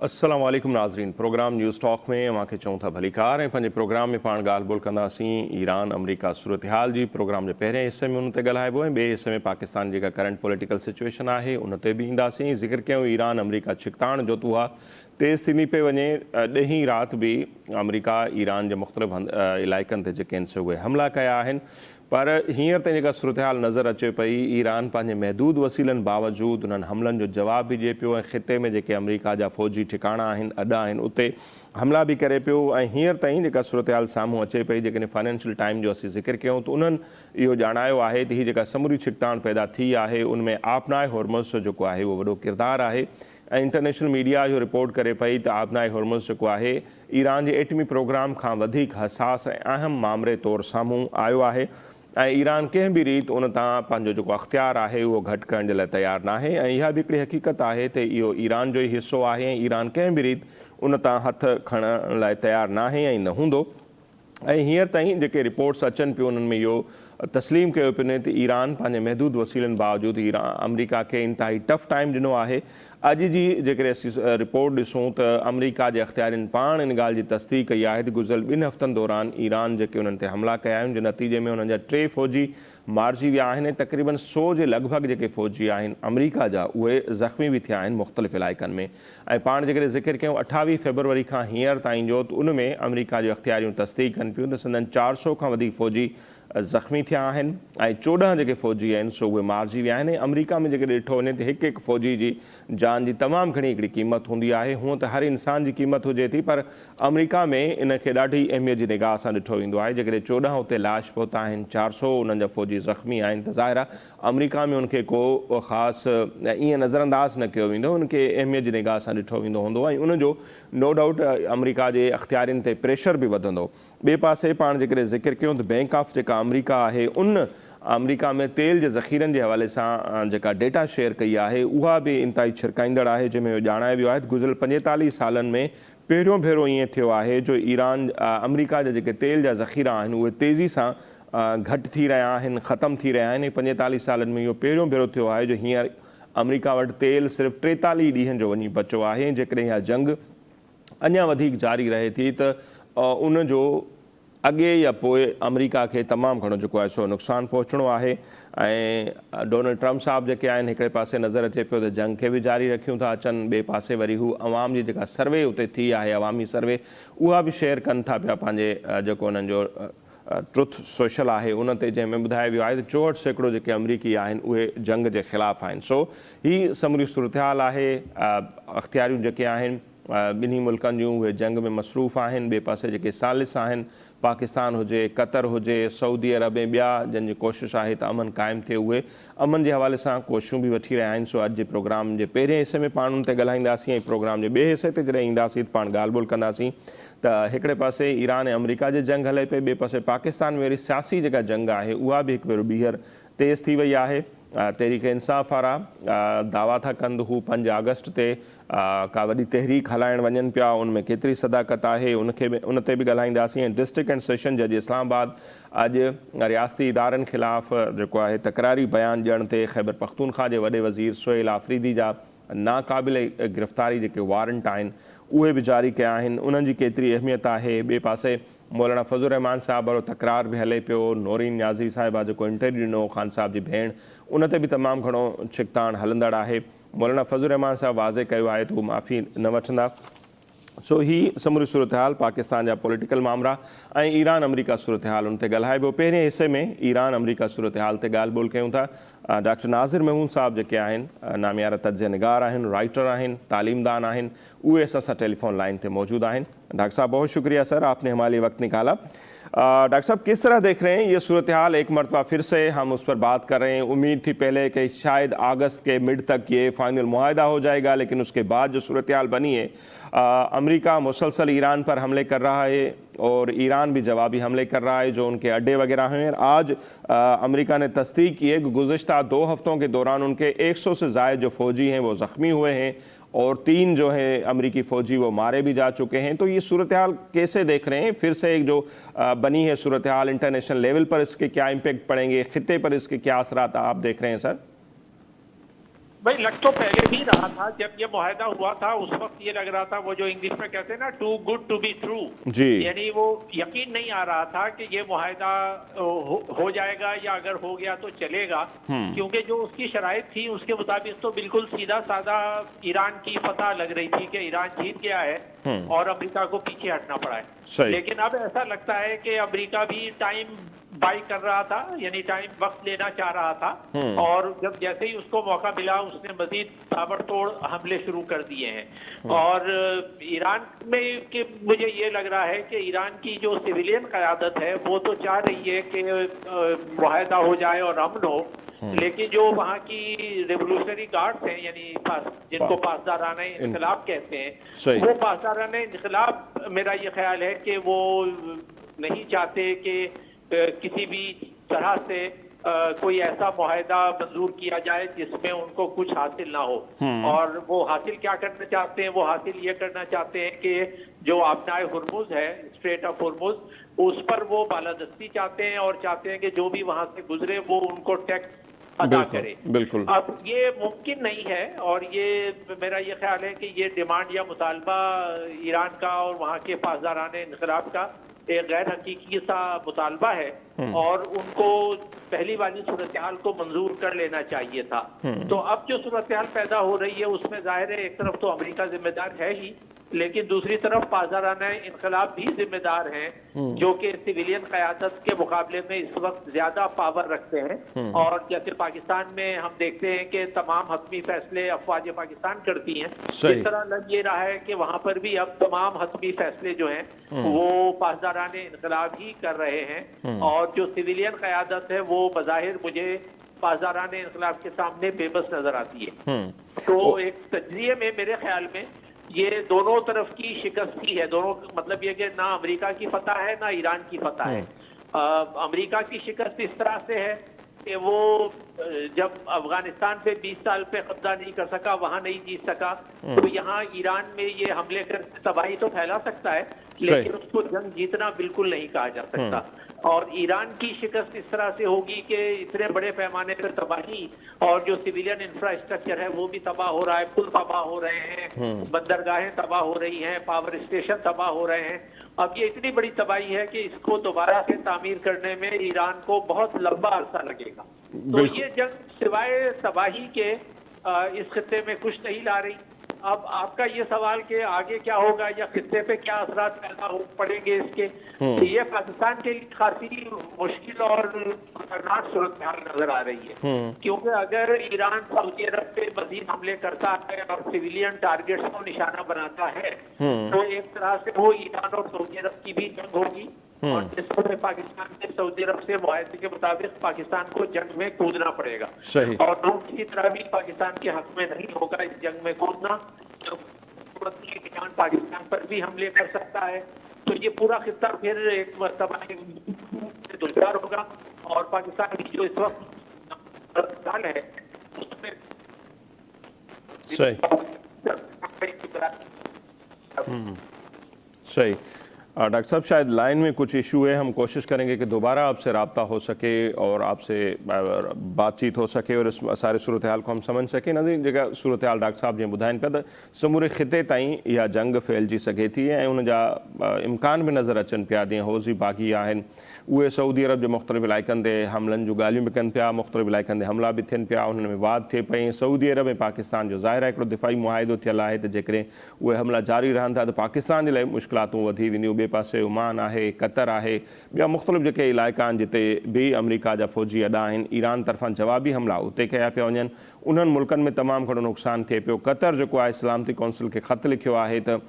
السلام عليڪم ناظرين پروگرام نيوز ٽاڪ ۾ اوهان کي چئون ٿا ڀليڪار ۽ پنهنجي پروگرام ۾ پاڻ ڳالهه ٻولهه ڪنداسين ايران آمريڪا صورتحال جي پروگرام جي پهرين حصي ۾ ان تي ڳالهائبو ۽ ٻئي حصي ۾ پاڪستان جي جيڪا ڪرنٽ پوليٽيڪل سچويشن آهي ان تي به اينداسين ذڪر ڪيون ايران آمريڪا ڇڪتاڻ جو ته اها تيز ٿيندي پئي وڃي ڏهين رات به آمريڪا ايران جي مختلف علائقن تي جيڪي آهن سي اهي حملا ڪيا آهن پر هينئر تائين جيڪا صورتحال نظر اچي پئي، ايران پنهنجي محدود وسيلن باوجود انهن حملن جو جواب به ڏئي پيو ۽ خطي ۾ جيڪي آمريڪا جا فوجي ٺڪاڻا آهن، اڏا آهن، اتي حملا به ڪري پيو ۽ هينئر تائين جيڪا صورتحال سامهون اچي پئي، جيڪڏهن فنانشل ٽائيم جو اسين ذڪر ڪيون ته انهن اهو ڄاڻايو آهي ته هي جيڪا سموري ڇڪتاڻ پيدا ٿي آهي، ان ۾ آبنائي هرمز جو جيڪو آهي اهو وڏو ڪردار آهي ۽ انٽرنيشنل ميڊيا اهو رپورٽ ڪري پئي ته آبنائي هرمز جيڪو آهي ايران جي ايٽمي پروگرام کان وڌيڪ حساس ۽ اهم مامري طور سامهون آيو آهي ۽ ايران ڪنهن به ريت ان تان پنهنجو جيڪو اختيار آهي اهو گهٽ ڪرڻ جي لاء تيار ناهي ۽ اها به هڪڙي حقيقت آهي ته اهو ايران جو ئي حصو آهي ۽ ايران ڪنهن به ريت ان تان هٿ کڻڻ لاء تيار ناهي ۽ نه هوندو. ۽ هينئر تائين جيڪي رپورٽس اچن پيون انهن ۾ اهو تسليم ڪيو پيو وڃي ته ايران پنهنجي محدود وسيلن باوجود ايران آمريڪا کي انتهائي ٽف ٽائيم ڏنو آهي. اڄ جي جيڪڏهن اسين رپورٽ ڏسون ته آمريڪا جي اختيارين پاڻ ان ڳالهه جي تصديق ڪئي آهي ته گذريل ٻن هفتن دوران ايران جيڪي انهن تي حملا ڪيا آهن جي نتيجي ۾ انهن جا ٽي فوجي مارجي ويا آهن ۽ تقريبن سو جي لڳ ڀڳ جيڪي فوجي آهن آمريڪا جا اهي زخمي به ٿيا آهن مختلف علائقن ۾ ۽ پاڻ جيڪڏهن ذڪر ڪيون 28 فيبروري کان هينئر تائين جو ته ان ۾ آمريڪا جون اختياريون تصديق ڪن پيون ته سندن 400 کان وڌيڪ فوجي زخمي ٿيا آهن ۽ 14 جيڪي فوجي آهن سو اهي مارجي ويا آهن ۽ آمريڪا ۾ جيڪڏهن ڏٺو وڃي ته هڪ هڪ فوجي جي جان جي تمام گهڻي هڪڙي قيمت هوندي آهي هونء ته هر انسان جي قيمت هجي ٿي پر آمريڪا ۾ ان کي ڏاڍي اهميت جي نگاهه سان ڏٺو ويندو آهي جيڪڏهن 14 اتي لاش پهتا آهن 400 انهن جا فوجي زخمي آهن ته ظاهر آهي آمريڪا ۾ ان کي ڪو خاص ائين نظرانداز نه ڪيو ويندو، ان کي اهميت جي نگاهه سان ڏٺو ويندو هوندو ۽ ان جو نو ڊائوٽ آمريڪا جي اختيارين تي پريشر به وڌندو. ٻئي پاسي پاڻ جيڪڏهن ذڪر ڪيون ته بئنڪ آف جيڪا آمريڪا آهي ان آمريڪا ۾ تيل جي ذخيرن جي حوالي سان جيڪا ڊيٽا شيئر ڪئي آهي اها به انتهائي ڇرڪائيندڙ آهي جنهن ۾ اهو ڄاڻايو ويو آهي ته گذريل 45 سالن ۾ پهريون ڀيرو ائين ٿيو آهي جو ايران آمريڪا جا جيڪي تيل جا ذخيرا آهن اهي تيزي سان گهٽ ٿي رهيا آهن، ختم ٿي رهيا آهن ۽ 45 سالن ۾ اهو پهريون ڀيرو ٿيو آهي جو هينئر آمريڪا وٽ تيل صرف 43 ڏينهن جو وڃي بچو آهي ۽ جيڪڏهن اها جنگ اڃا وڌيڪ جاري رهي ٿي ته ان جو اڳي يا پوء آمريڪا کي تمام گهڻو جيڪو آهي سو نقصان پهچڻو آهي ۽ ڊونلڊ ٽرمپ صاحب جيڪي آهن هڪڙي پاسي نظر اچي پيو ته جنگ کي به جاري رکيون ٿا اچن ٻئي پاسي وري هو عوام جي جيڪا سروي اتي ٿي آهي عوامي سروي اها به شيئر ڪن ٿا پيا پنهنجي جيڪو انهن جو ٽروٿ سوشل آهي ان تي جنهن ۾ ٻڌايو ويو آهي ته 64% جيڪي آمريڪي آهن اهي جنگ جي خلاف آهن سو هي سموري صورتحال آهي اختياريون جيڪي آهن ٻنهي ملڪن جون اهي جنگ ۾ مصروف آهن ٻئي پاسي جيڪي ثالث آهن پاڪستان هجي قطر هجي سعودي عرب ۽ ٻيا جن جي ڪوشش آهي ته امن قائم ٿئي اهي امن جي حوالي سان ڪوششون به وٺي رهيا آهن سو اڄ جي پروگرام جي پهرين حصي ۾ پاڻ ان تي ڳالهائينداسين ۽ پروگرام جي ٻئي حصي تي جڏهن اينداسين ته پاڻ ڳالهه ٻولهه ڪنداسين ته هڪڙي پاسي ايران ۽ آمريڪا جي جنگ هلي پئي ٻئي پاسي پاڪستان ۾ وري سياسي جيڪا جنگ آهي اها به هڪ ڀيرو ٻيهر تيز ٿي وئي آهي تحريڪ انصاف وارا دعويٰ ٿا ڪن ته هو 5 آگسٽ تي ڪا وڏي تحريڪ هلائڻ وڃن پيا ان ۾ ڪيتري صداقت آهي ان کي به ان تي به ڳالهائينداسين ۽ ڊسٽرڪٽ اينڊ سيشن جج اسلام آباد اڄ رياستي ادارن خلاف جيڪو آهي تڪراري بيان ڏيڻ تي خيبر پختونخوا جي وڏي وزير سهيل آفريدي جا ناقابل گرفتاري جيڪي وارنٽ آهن اهي به جاري ڪيا آهن انهن جي ڪيتري اهميت آهي ٻئي پاسي مولانا فضل الرحمان صاحب وارو تڪرار به هلي پيو نورين نيازي صاحبه جيڪو انٽرويو ڏنو خان صاحب جي ڀيڻ ان تي به تمام گهڻو ڇڪتاڻ هلندڙ آهي مولانا فضل الرحمان صاحب واضح ڪيو آهي ته هو معافي نه وٺندا سو هي سموري صورتحال پاڪستان جا پوليٽيڪل مامرا ۽ ايران آمريڪا صورتحال ان تي ڳالهائبو پهرين حصي ۾ ايران آمريڪا صورتحال تي ڳالهه ٻولهه ڪيون ٿا ڊاڪٽر ناظر محمود صاحب جيڪي آهن ناميارا تجزيه نگار آهن رائٽر آهن تعليمدان آهن اهي اسان سان ٽيليفون لائن تي موجود آهن ڊاڪٽر صاحب بهت شڪريه سر آپ ني هماري لئي وقت نڪالا ڊاڪٽر صاحب ڪس طرح ديک رهي هين يه صورتحال ايڪ مرتبه ڦر سي هم اس پر بات ڪر رهي هين اميد ٿي پهلي ڪه شايد آگست ڪي مڊ تڪ يه فائنل معاهده هو جائي گا ليڪن اس ڪي بعد جو صورتحال بني هي آمريڪا مسلسل ايران پر حملي ڪر رها هي اور ايران ڀي جوابي حملي ڪر رها هي جو ان ڪي اڊي وغيره هين آج آمريڪا ني تصديق ڪي هي ڪه گذشته دو هفتون ڪي دوران ان ڪي ايڪ سو سي زائد جو فوجي هين وو زخمي هوئي هين اور تين جو هين امريڪي فوجي وو ماري ڀي جا چڪي هين تو يه صورتحال ڪيسي ديک رهي هين ڦر سي ايڪ جو بني هي صورتحال انٽرنيشنل ليول پر اس ڪي ڪيا امپيڪٽ پڙين گي خطي پر اس ڪي ڪيا اثرات آپ ديک رهي هين سر. भाई लग तो पहले भी रहा था, जब ये मुआहिदा हुआ था उस वक्त ये लग रहा था, वो जो इंग्लिश में कहते हैं ना too good to be true, जी, यानी वो यकीन नहीं आ रहा था कि ये मुआहिदा हो जाएगा या अगर हो गया तो चलेगा, क्योंकि जो उसकी शराइत थी उसके मुताबिक तो बिल्कुल सीधा साधा ईरान की फतह लग रही थी कि ईरान जीत गया है और अमेरिका को पीछे हटना पड़ा है। लेकिन अब ऐसा लगता है कि अमेरिका भी टाइम बाई कर रहा था, यानी टाइम वक्त लेना चाह रहा था, और जब जैसे ही उसको मौका मिला उसने मजीद ताबड़तोड़ हमले शुरू कर दिए हैं। और ईरान में कि मुझे ये लग रहा है कि ईरान की जो सिविलियन क़यादत है वो तो चाह रही है कि मुआहिदा हो जाए और अमन हो, लेकिन जो वहाँ की रेवोल्यूशनरी गार्ड्स हैं, यानी जिनको पासदारान इनकलाब कहते हैं, वो पासदारान इनकलाब मेरा ये ख्याल है कि वो नहीं चाहते कि किसी भी तरह से कोई ऐसा मुआहिदा मंजूर किया जाए जिसमें उनको कुछ हासिल ना हो। और वो हासिल क्या करना चाहते हैं? वो हासिल ये करना चाहते हैं कि जो आबनाए हुर्मुज है, स्ट्रेट ऑफ हुर्मुज, उस पर वो बालादस्ती चाहते हैं और चाहते हैं कि जो भी वहां से गुजरे वो उनको टैक्स अदा करे। बिल्कुल। अब ये मुमकिन नहीं है, और ये मेरा ये ख्याल है कि ये डिमांड या मुतालबा ईरान का और वहाँ के पासदारान इनकलाब का एक गैर हकीकी सा मुतालबा है और उनको पहली वाली सूरत हाल को मंजूर कर लेना चाहिए था। तो अब जो सूरत हाल पैदा हो रही है उसमें जाहिर है एक तरफ तो अमेरिका जिम्मेदार है ही, लेकिन दूसरी तरफ पासदारान इनकलाब भी जिम्मेदार हैं, जो कि सिविलियन क़यादत के मुकाबले में इस वक्त ज़्यादा पावर रखते हैं। और जैसे पाकिस्तान में हम देखते हैं कि तमाम हतमी फैसले अफवाज पाकिस्तान करती हैं, इस तरह लग ये रहा है कि वहाँ पर भी अब तमाम हतमी फैसले जो हैं वो पासदारान इनकलाब ही कर रहे हैं, और जो सिविलियन क़यादत है वो बज़ाहिर मुझे पासदारान इनकलाब के सामने बेबस नजर आती है। तो एक तजज़िए में मेरे ख्याल में ये दोनों तरफ की शिकस्त ही है, दोनों मतलब ये कि ना अमेरिका की फतह है ना ईरान की फतह है। अमेरिका की शिकस्त इस तरह से है कि वो जब अफगानिस्तान पे 20 साल पे कब्जा नहीं कर सका, वहां नहीं जीत सका, तो यहाँ ईरान में ये हमले कर तबाही तो फैला सकता है, लेकिन उसको जंग जीतना बिल्कुल नहीं कहा जा सकता। और ईरान की शिकस्त इस तरह से होगी कि इतने बड़े पैमाने पर तबाही, और जो सिविलियन इंफ्रास्ट्रक्चर है वो भी तबाह हो रहा है, पुल तबाह हो रहे हैं, बंदरगाहें तबाह हो रही हैं, पावर स्टेशन तबाह हो रहे हैं। अब ये इतनी बड़ी तबाही है कि इसको दोबारा से तामीर करने में ईरान को बहुत लंबा अरसा लगेगा। तो ये जंग सिवाय तबाही के इस खित्ते में कुछ नहीं ला रही। अब आपका ये सवाल कि आगे क्या होगा या खित्ते पे क्या असरात पैदा हो पड़ेंगे इसके, तो ये पाकिस्तान के लिए खासी मुश्किल और खतरनाक सूरत हाल नजर आ रही है, क्योंकि अगर ईरान सऊदी अरब पे मजीद हमले करता है और सिविलियन टारगेट्स को निशाना बनाता है, तो एक तरह से वो ईरान और सऊदी अरब की भी जंग होगी, और जिसमें पाकिस्तान के सऊदी अरब से मुआहदे के मुताबिक पाकिस्तान को जंग में कूदना पड़ेगा। और वो किसी तरह भी पाकिस्तान के हक में नहीं होगा इस जंग में कूदना। तो ईरान पाकिस्तान पर भी हमले कर सकता है, तो ये पूरा खित्ता फिर एक तबाही से दो चार होगा, और पाकिस्तान की जो इस वक्त है उसमें सही। डॉक्टर साहब शायद लाइन में कुछ इशू है, हम कोशिश करेंगे कि दोबारा आपसे राब्ता हो सके और आपसे बातचीत हो सके और इस सारे सूरत हाल को हम समझ सकें। नाज़रीन, जेका सूरत हाल डॉक्टर साहब जीअं ॿुधाइनि पिया त समूरे ख़िते ताईं इहा जंग फैलिजी सघे थी ऐं उन जा इम्कान बि नज़र अचनि पिया। जीअं हौज़ी बाग़ी आहिनि, उहे सऊदी अरब जे मुख़्तलिफ़ इलाइक़नि ते हमलनि जूं ॻाल्हियूं बि कनि पिया, मुख़्तलिफ़ इलाइक़नि ते हमला बि थियनि पिया, उन्हनि में वाध थिए पई। सऊदी अरब ऐं पाकिस्तान जो ज़ाहिर आहे हिकिड़ो दिफ़ाई मुआहिदो थियल आहे त जेकॾहिं उहे हमला जारी रहनि था त पाकिस्तान जे लाइ मुश्किलातूं वधी वेंदियूं। ॿिए पासे ओमान आहे, क़तर आहे, ॿिया मुख़्तलिफ़ जेके इलाइक़ा आहिनि जिते बि अमरीका जा फ़ौजी अॾा आहिनि, ईरान तरफ़ां जवाबी हमला उते कया पिया वञनि, उन्हनि मुल्कनि में तमामु घणो नुक़सानु थिए पियो। क़तर जेको आहे सलामती कौंसिल खे ख़त लिखियो आहे त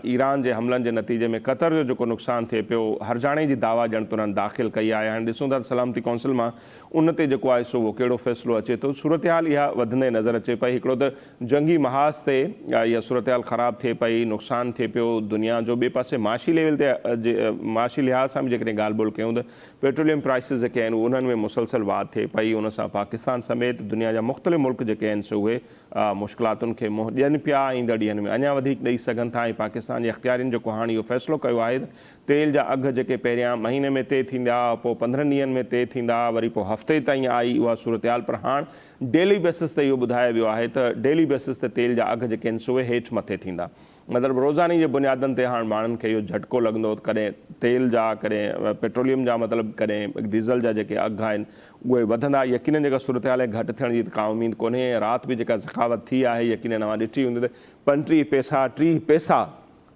ईरान जे हमलनि जे नतीजे में क़तर जो जेको नुक़सानु थिए पियो, हरजाणे जी दावा ॼण त उन्हनि दाख़िल कई आहे। हाणे ॾिसूं था त सलामती कौंसिल मां उन ते जेको आहे सो उहो कहिड़ो फ़ैसिलो अचे थो। सूरत हाल इहा वधंदे नज़र अचे पई। हिकिड़ो त जंगी महाज़ ते इहा सूरत हाल ख़राबु थिए पई, नुक़सानु थिए पियो दुनिया जो। ॿिए पासे माशी लेवल ते, माशी लिहाज़ सां बि जेकॾहिं ॻाल्हि ॿोल कयूं त पेट्रोलियम प्राइसिस जेके आहिनि उन्हनि में मुसलसल वाध थिए पई। उन सां पाकिस्तान समेत दुनिया जा मुख़्तलिफ़ मुल्क जेके आहिनि सो उहे مشڪلاتن کي منهن ڏين پيا، ايندڙ ڏينهن ۾ اڃا وڌيڪ ڏئي سگهن ٿا ۽ پاڪستان جي اختيارين جيڪو هاڻ اهو فيصلو ڪيو آهي ته تيل جا اگهه جيڪي پهريان مهيني ۾ طئي ٿيندا پوء 15 ڏينهن ۾ طئي ٿيندا وري پوء هفتي تائين آئي اها صورتحال پر هاڻ ڊيلي بيسس تي اهو ٻڌايو ويو آهي ته ڊيلي بيسس تي تيل جا اگهه جيڪي آهن سو اهي هيٺ مٿي ٿيندا. مطلب روزاني جي بنيادن تي هاڻ ماڻهن کي اهو جهٽڪو لڳندو ته ڪڏهن تيل جا ڪڏهن پيٽروليم جا مطلب ڪڏهن ڊيزل جا جيڪي اگهه آهن اهي وڌندا. يقينن جيڪا صورتحال آهي گهٽ ٿيڻ جي ته ڪا اميد ڪونهي ۽ رات به جيڪا ذخاوت ٿي آهي يقينن اوهان ڏٺي هوندي ته 35 پئسا 30 پئسا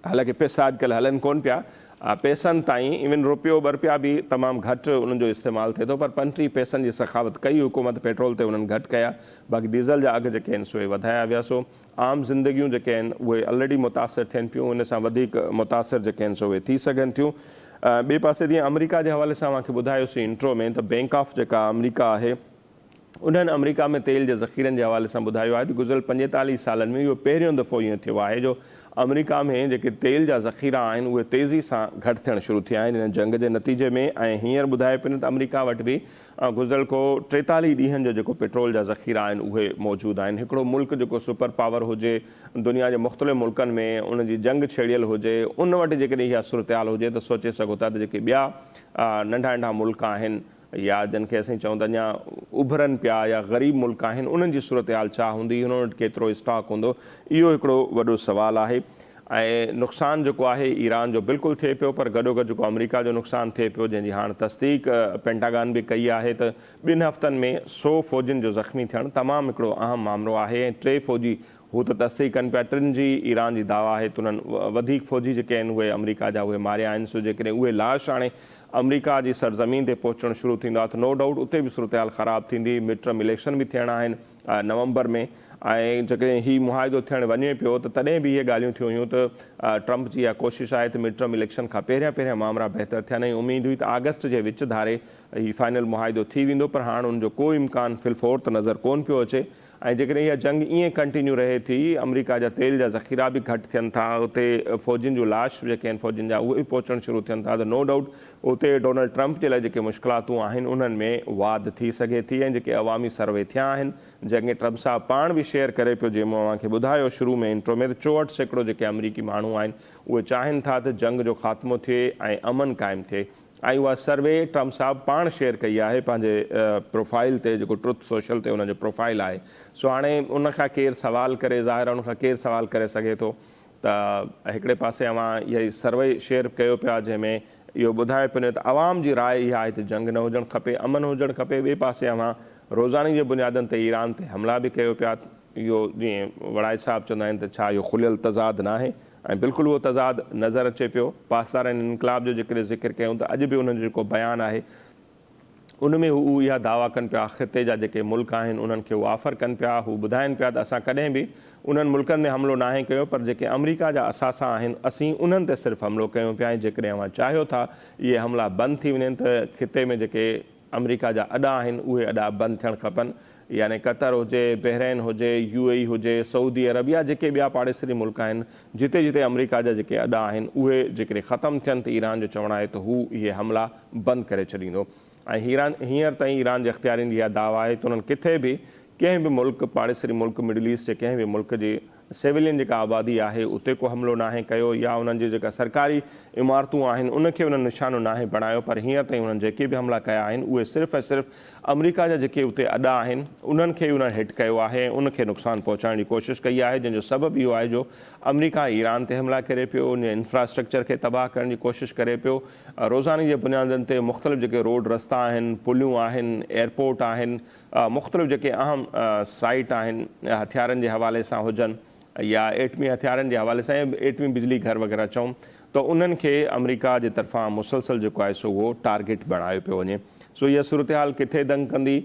حالانڪه پئسا اڄڪلهه هلن ڪونه پيا پئسن تائين ايون روپيو ٻه روپيا به تمام گهٽ انهن جو استعمال ٿئي ٿو پر 35 پئسن جي سخاوت ڪئي حڪومت پيٽرول تي انهن گهٽ ڪيا باقي ڊيزل جا اگهه جيڪي آهن سو اهي وڌايا ويا سو عام زندگيون جيڪي آهن اهي الريڊي متاثر ٿين پيون ان سان وڌيڪ متاثر جيڪي آهن سو اهي ٿي سگهن ٿيون. ٻئي پاسي جيئن آمريڪا جي حوالي سان اوهان کي ٻڌايوسين انٽرو ۾ ته بينڪ آف جيڪا آمريڪا آهي انهن آمريڪا ۾ تيل جي ذخيرن جي حوالي سان ٻڌايو آهي ته گذريل 45 سالن ۾ اهو پهريون دفعو ائين ٿيو آهي جو آمريڪا ۾ جيڪي تيل جا ذخيرا آهن اهي تيزي سان گهٽ ٿيڻ شروع ٿيا آهن ان جنگ جي نتيجي ۾ ۽ هينئر ٻڌايو پيو ته آمريڪا وٽ به گذريل ڪو 43 ڏينهن جو جيڪو پيٽرول جا ذخيرا آهن اهي موجود آهن. هڪڙو ملڪ جيڪو سپر پاور هجي، دنيا جي مختلف ملڪن ۾ ان جي جنگ ڇيڙيل هجي، ان وٽ جيڪڏهن اها صورتحال هجي ته سوچي سگهو ٿا ته جيڪي ٻيا ننڍا ننڍا ملڪ آهن يا جن کي اسين چئون ته اڃا اڀرن پيا يا غريب ملڪ آهن انهن جي صورتحال ڇا هوندي، انهن وٽ ڪيترو اسٽاڪ هوندو، اهو هڪڙو وڏو سوال آهي. ۽ نقصان جيڪو آهي ايران جو بلڪل ٿئي پيو پر گڏوگڏ جيڪو آمريڪا جو نقصان ٿئي پيو جنهن جي هاڻ تصديق پينٽاگان به ڪئي آهي ته ٻن هفتن ۾ 100 فوجين جو زخمي ٿيڻ تمام هڪڙو اهم مامرو آهي ۽ ٽي فوجي هو ته تصديق ڪن پيا ٽن جي ايران جي دعويٰ آهي ته انهن وڌيڪ فوجي جيڪي آهن اهي آمريڪا جا اهي ماريا آهن سو جيڪڏهن اهي لاش هاڻي آمريڪا جي سرزمين تي پهچڻ شروع ٿيندا ته نو ڊائوٽ اتي به صورتحال خراب ٿيندي مڊ ٽرم اليڪشن به ٿيڻا آهن نومبر ۾ ۽ جيڪڏهن هي معاهدو ٿيڻ وڃي پيو ته تڏهن به اهي ڳالهيون ٿيون هيون ته ٽرمپ جي اها ڪوشش آهي ته مڊ ٽرم اليڪشن کان پهريان پهريان مامرا بهتر ٿين ۽ اميد هئي ته آگسٽ جي وچ ڌاري هي فائنل معاهدو ٿي ويندو پر هاڻ ان جو ڪو امڪان في الفور ته نظر ڪونه پيو اچي ۽ جيڪڏهن اها جنگ ائين ڪنٽينيو رهي ٿي آمريڪا جا تيل جا ذخيرا به گهٽ ٿين ٿا اتي فوجين جون لاش جيڪي آهن فوجين جا اهي به پهچڻ شروع ٿين ٿا ته نو ڊائوٽ اتي ڊونلڊ ٽرمپ جي لاء جيڪي مشڪلاتون آهن انهن ۾ واڌ ٿي سگهي ٿي ۽ جيڪي عوامي سروي ٿيا آهن جنهن کي ٽرمپ صاحب پاڻ به شيئر ڪري پيو جيئن مون اوهان کي ٻڌايو شروع ۾ انٽرو ۾ ته 64% جيڪي آمريڪي ماڻهو آهن اهي چاهين ٿا ته جنگ جو خاتمو ٿئي ۽ امن قائم ٿئي ۽ اها سروي ٽرمپ صاحب پاڻ شيئر ڪئي آهي پنهنجي پروفائيل تي جيڪو ٽروٿ سوشل تي ان جو پروفائيل آهي سو هاڻي ان کان ڪير سوال ڪري ظاهر آهي ان کان ڪير سوال ڪري سگهي ٿو ته هڪڙي پاسي اوهان اها سروي شيئر ڪيو پيا جنهن ۾ اهو ٻڌايو پيو وڃي ته عوام جي راء اها آهي ته جنگ نه هجڻ کپي امن هجڻ کپي ٻئي پاسي اوهان روزاني جي بنيادن تي ايران تي حملا به ڪيو پيا اهو جيئن وڙائچ صاحب چوندا آهن ته ڇا اهو کليل تضاد ناهي ۽ بلڪل اهو تضاد نظر اچي پيو پاسداران انقلاب جو جيڪڏهن ذڪر ڪيون ته اڄ به انهن جو جيڪو بيان آهي ان ۾ هو اها دعويٰ ڪن پيا، خطي جا جيڪي ملڪ آهن انهن کي هو آفر ڪن پيا، هو ٻڌائن پيا ته اسان ڪڏهن به انهن ملڪن ۾ حملو ناهي ڪيو پر جيڪي آمريڪا جا اثاثا آهن اسين انهن تي صرف حملو ڪيون پيا ۽ جيڪڏهن اوهان چاهيو ٿا اهي حملا بند ٿي وڃن ته خطي ۾ جيڪي آمريڪا جا اڏا آهن اهي اڏا بند ٿيڻ کپن يعني قطر هجي، بحرين هجي، يو اي اي هجي، سعودي عرب يا جيڪي ٻيا پاڙيسري ملڪ آهن جتي جتي آمريڪا جا جيڪي اڏا آهن اهي جيڪڏهن ختم ٿين ته ايران جو چوڻ آهي ته هو اهي حملا بند ڪري ڇڏيندو ۽ هيران هينئر تائين ايران جي اختيارين جي اها دعويٰ آهي ته انهن ڪٿي به ڪنهن به ملڪ پاڙيسري ملڪ مڊل ايسٽ جي ڪنهن به ملڪ جي سويلين جيڪا آبادي آهي اتي ڪو حملو ناهي ڪيو يا انهن جي جيڪا سرڪاري عمارتون آهن ان کي انهن نشانو ناهي بڻايو پر هينئر تائين انهن جيڪي به حملا ڪيا آهن اهي صرف ۽ صرف آمريڪا جا جيڪي اتي اڏا آهن انهن کي ئي انهن هٽ ڪيو آهي ۽ ان کي نقصان پهچائڻ جي ڪوشش ڪئي آهي جنهن جو سبب اهو آهي جو آمريڪا ايران تي حملا ڪري پيو ان جي انفراسٽرڪچر کي تباهه ڪرڻ جي ڪوشش ڪري پيو روزاني جي بنيادن تي مختلف جيڪي روڊ رستا آهن پليون آهن ايئرپورٽ آهن مختلف جيڪي اهم سائيٽ آهن هٿيارن جي حوالي سان هجن يا ايٽمي هٿيارن جي حوالي سان يا ايٽمي بجلي گهر وغيره چئون ته انهن کي آمريڪا جي طرفان مسلسل جيڪو آهي سو اهو ٽارگيٽ بڻايو پيو وڃي سو اها صورتحال ڪٿي دنگ ڪندي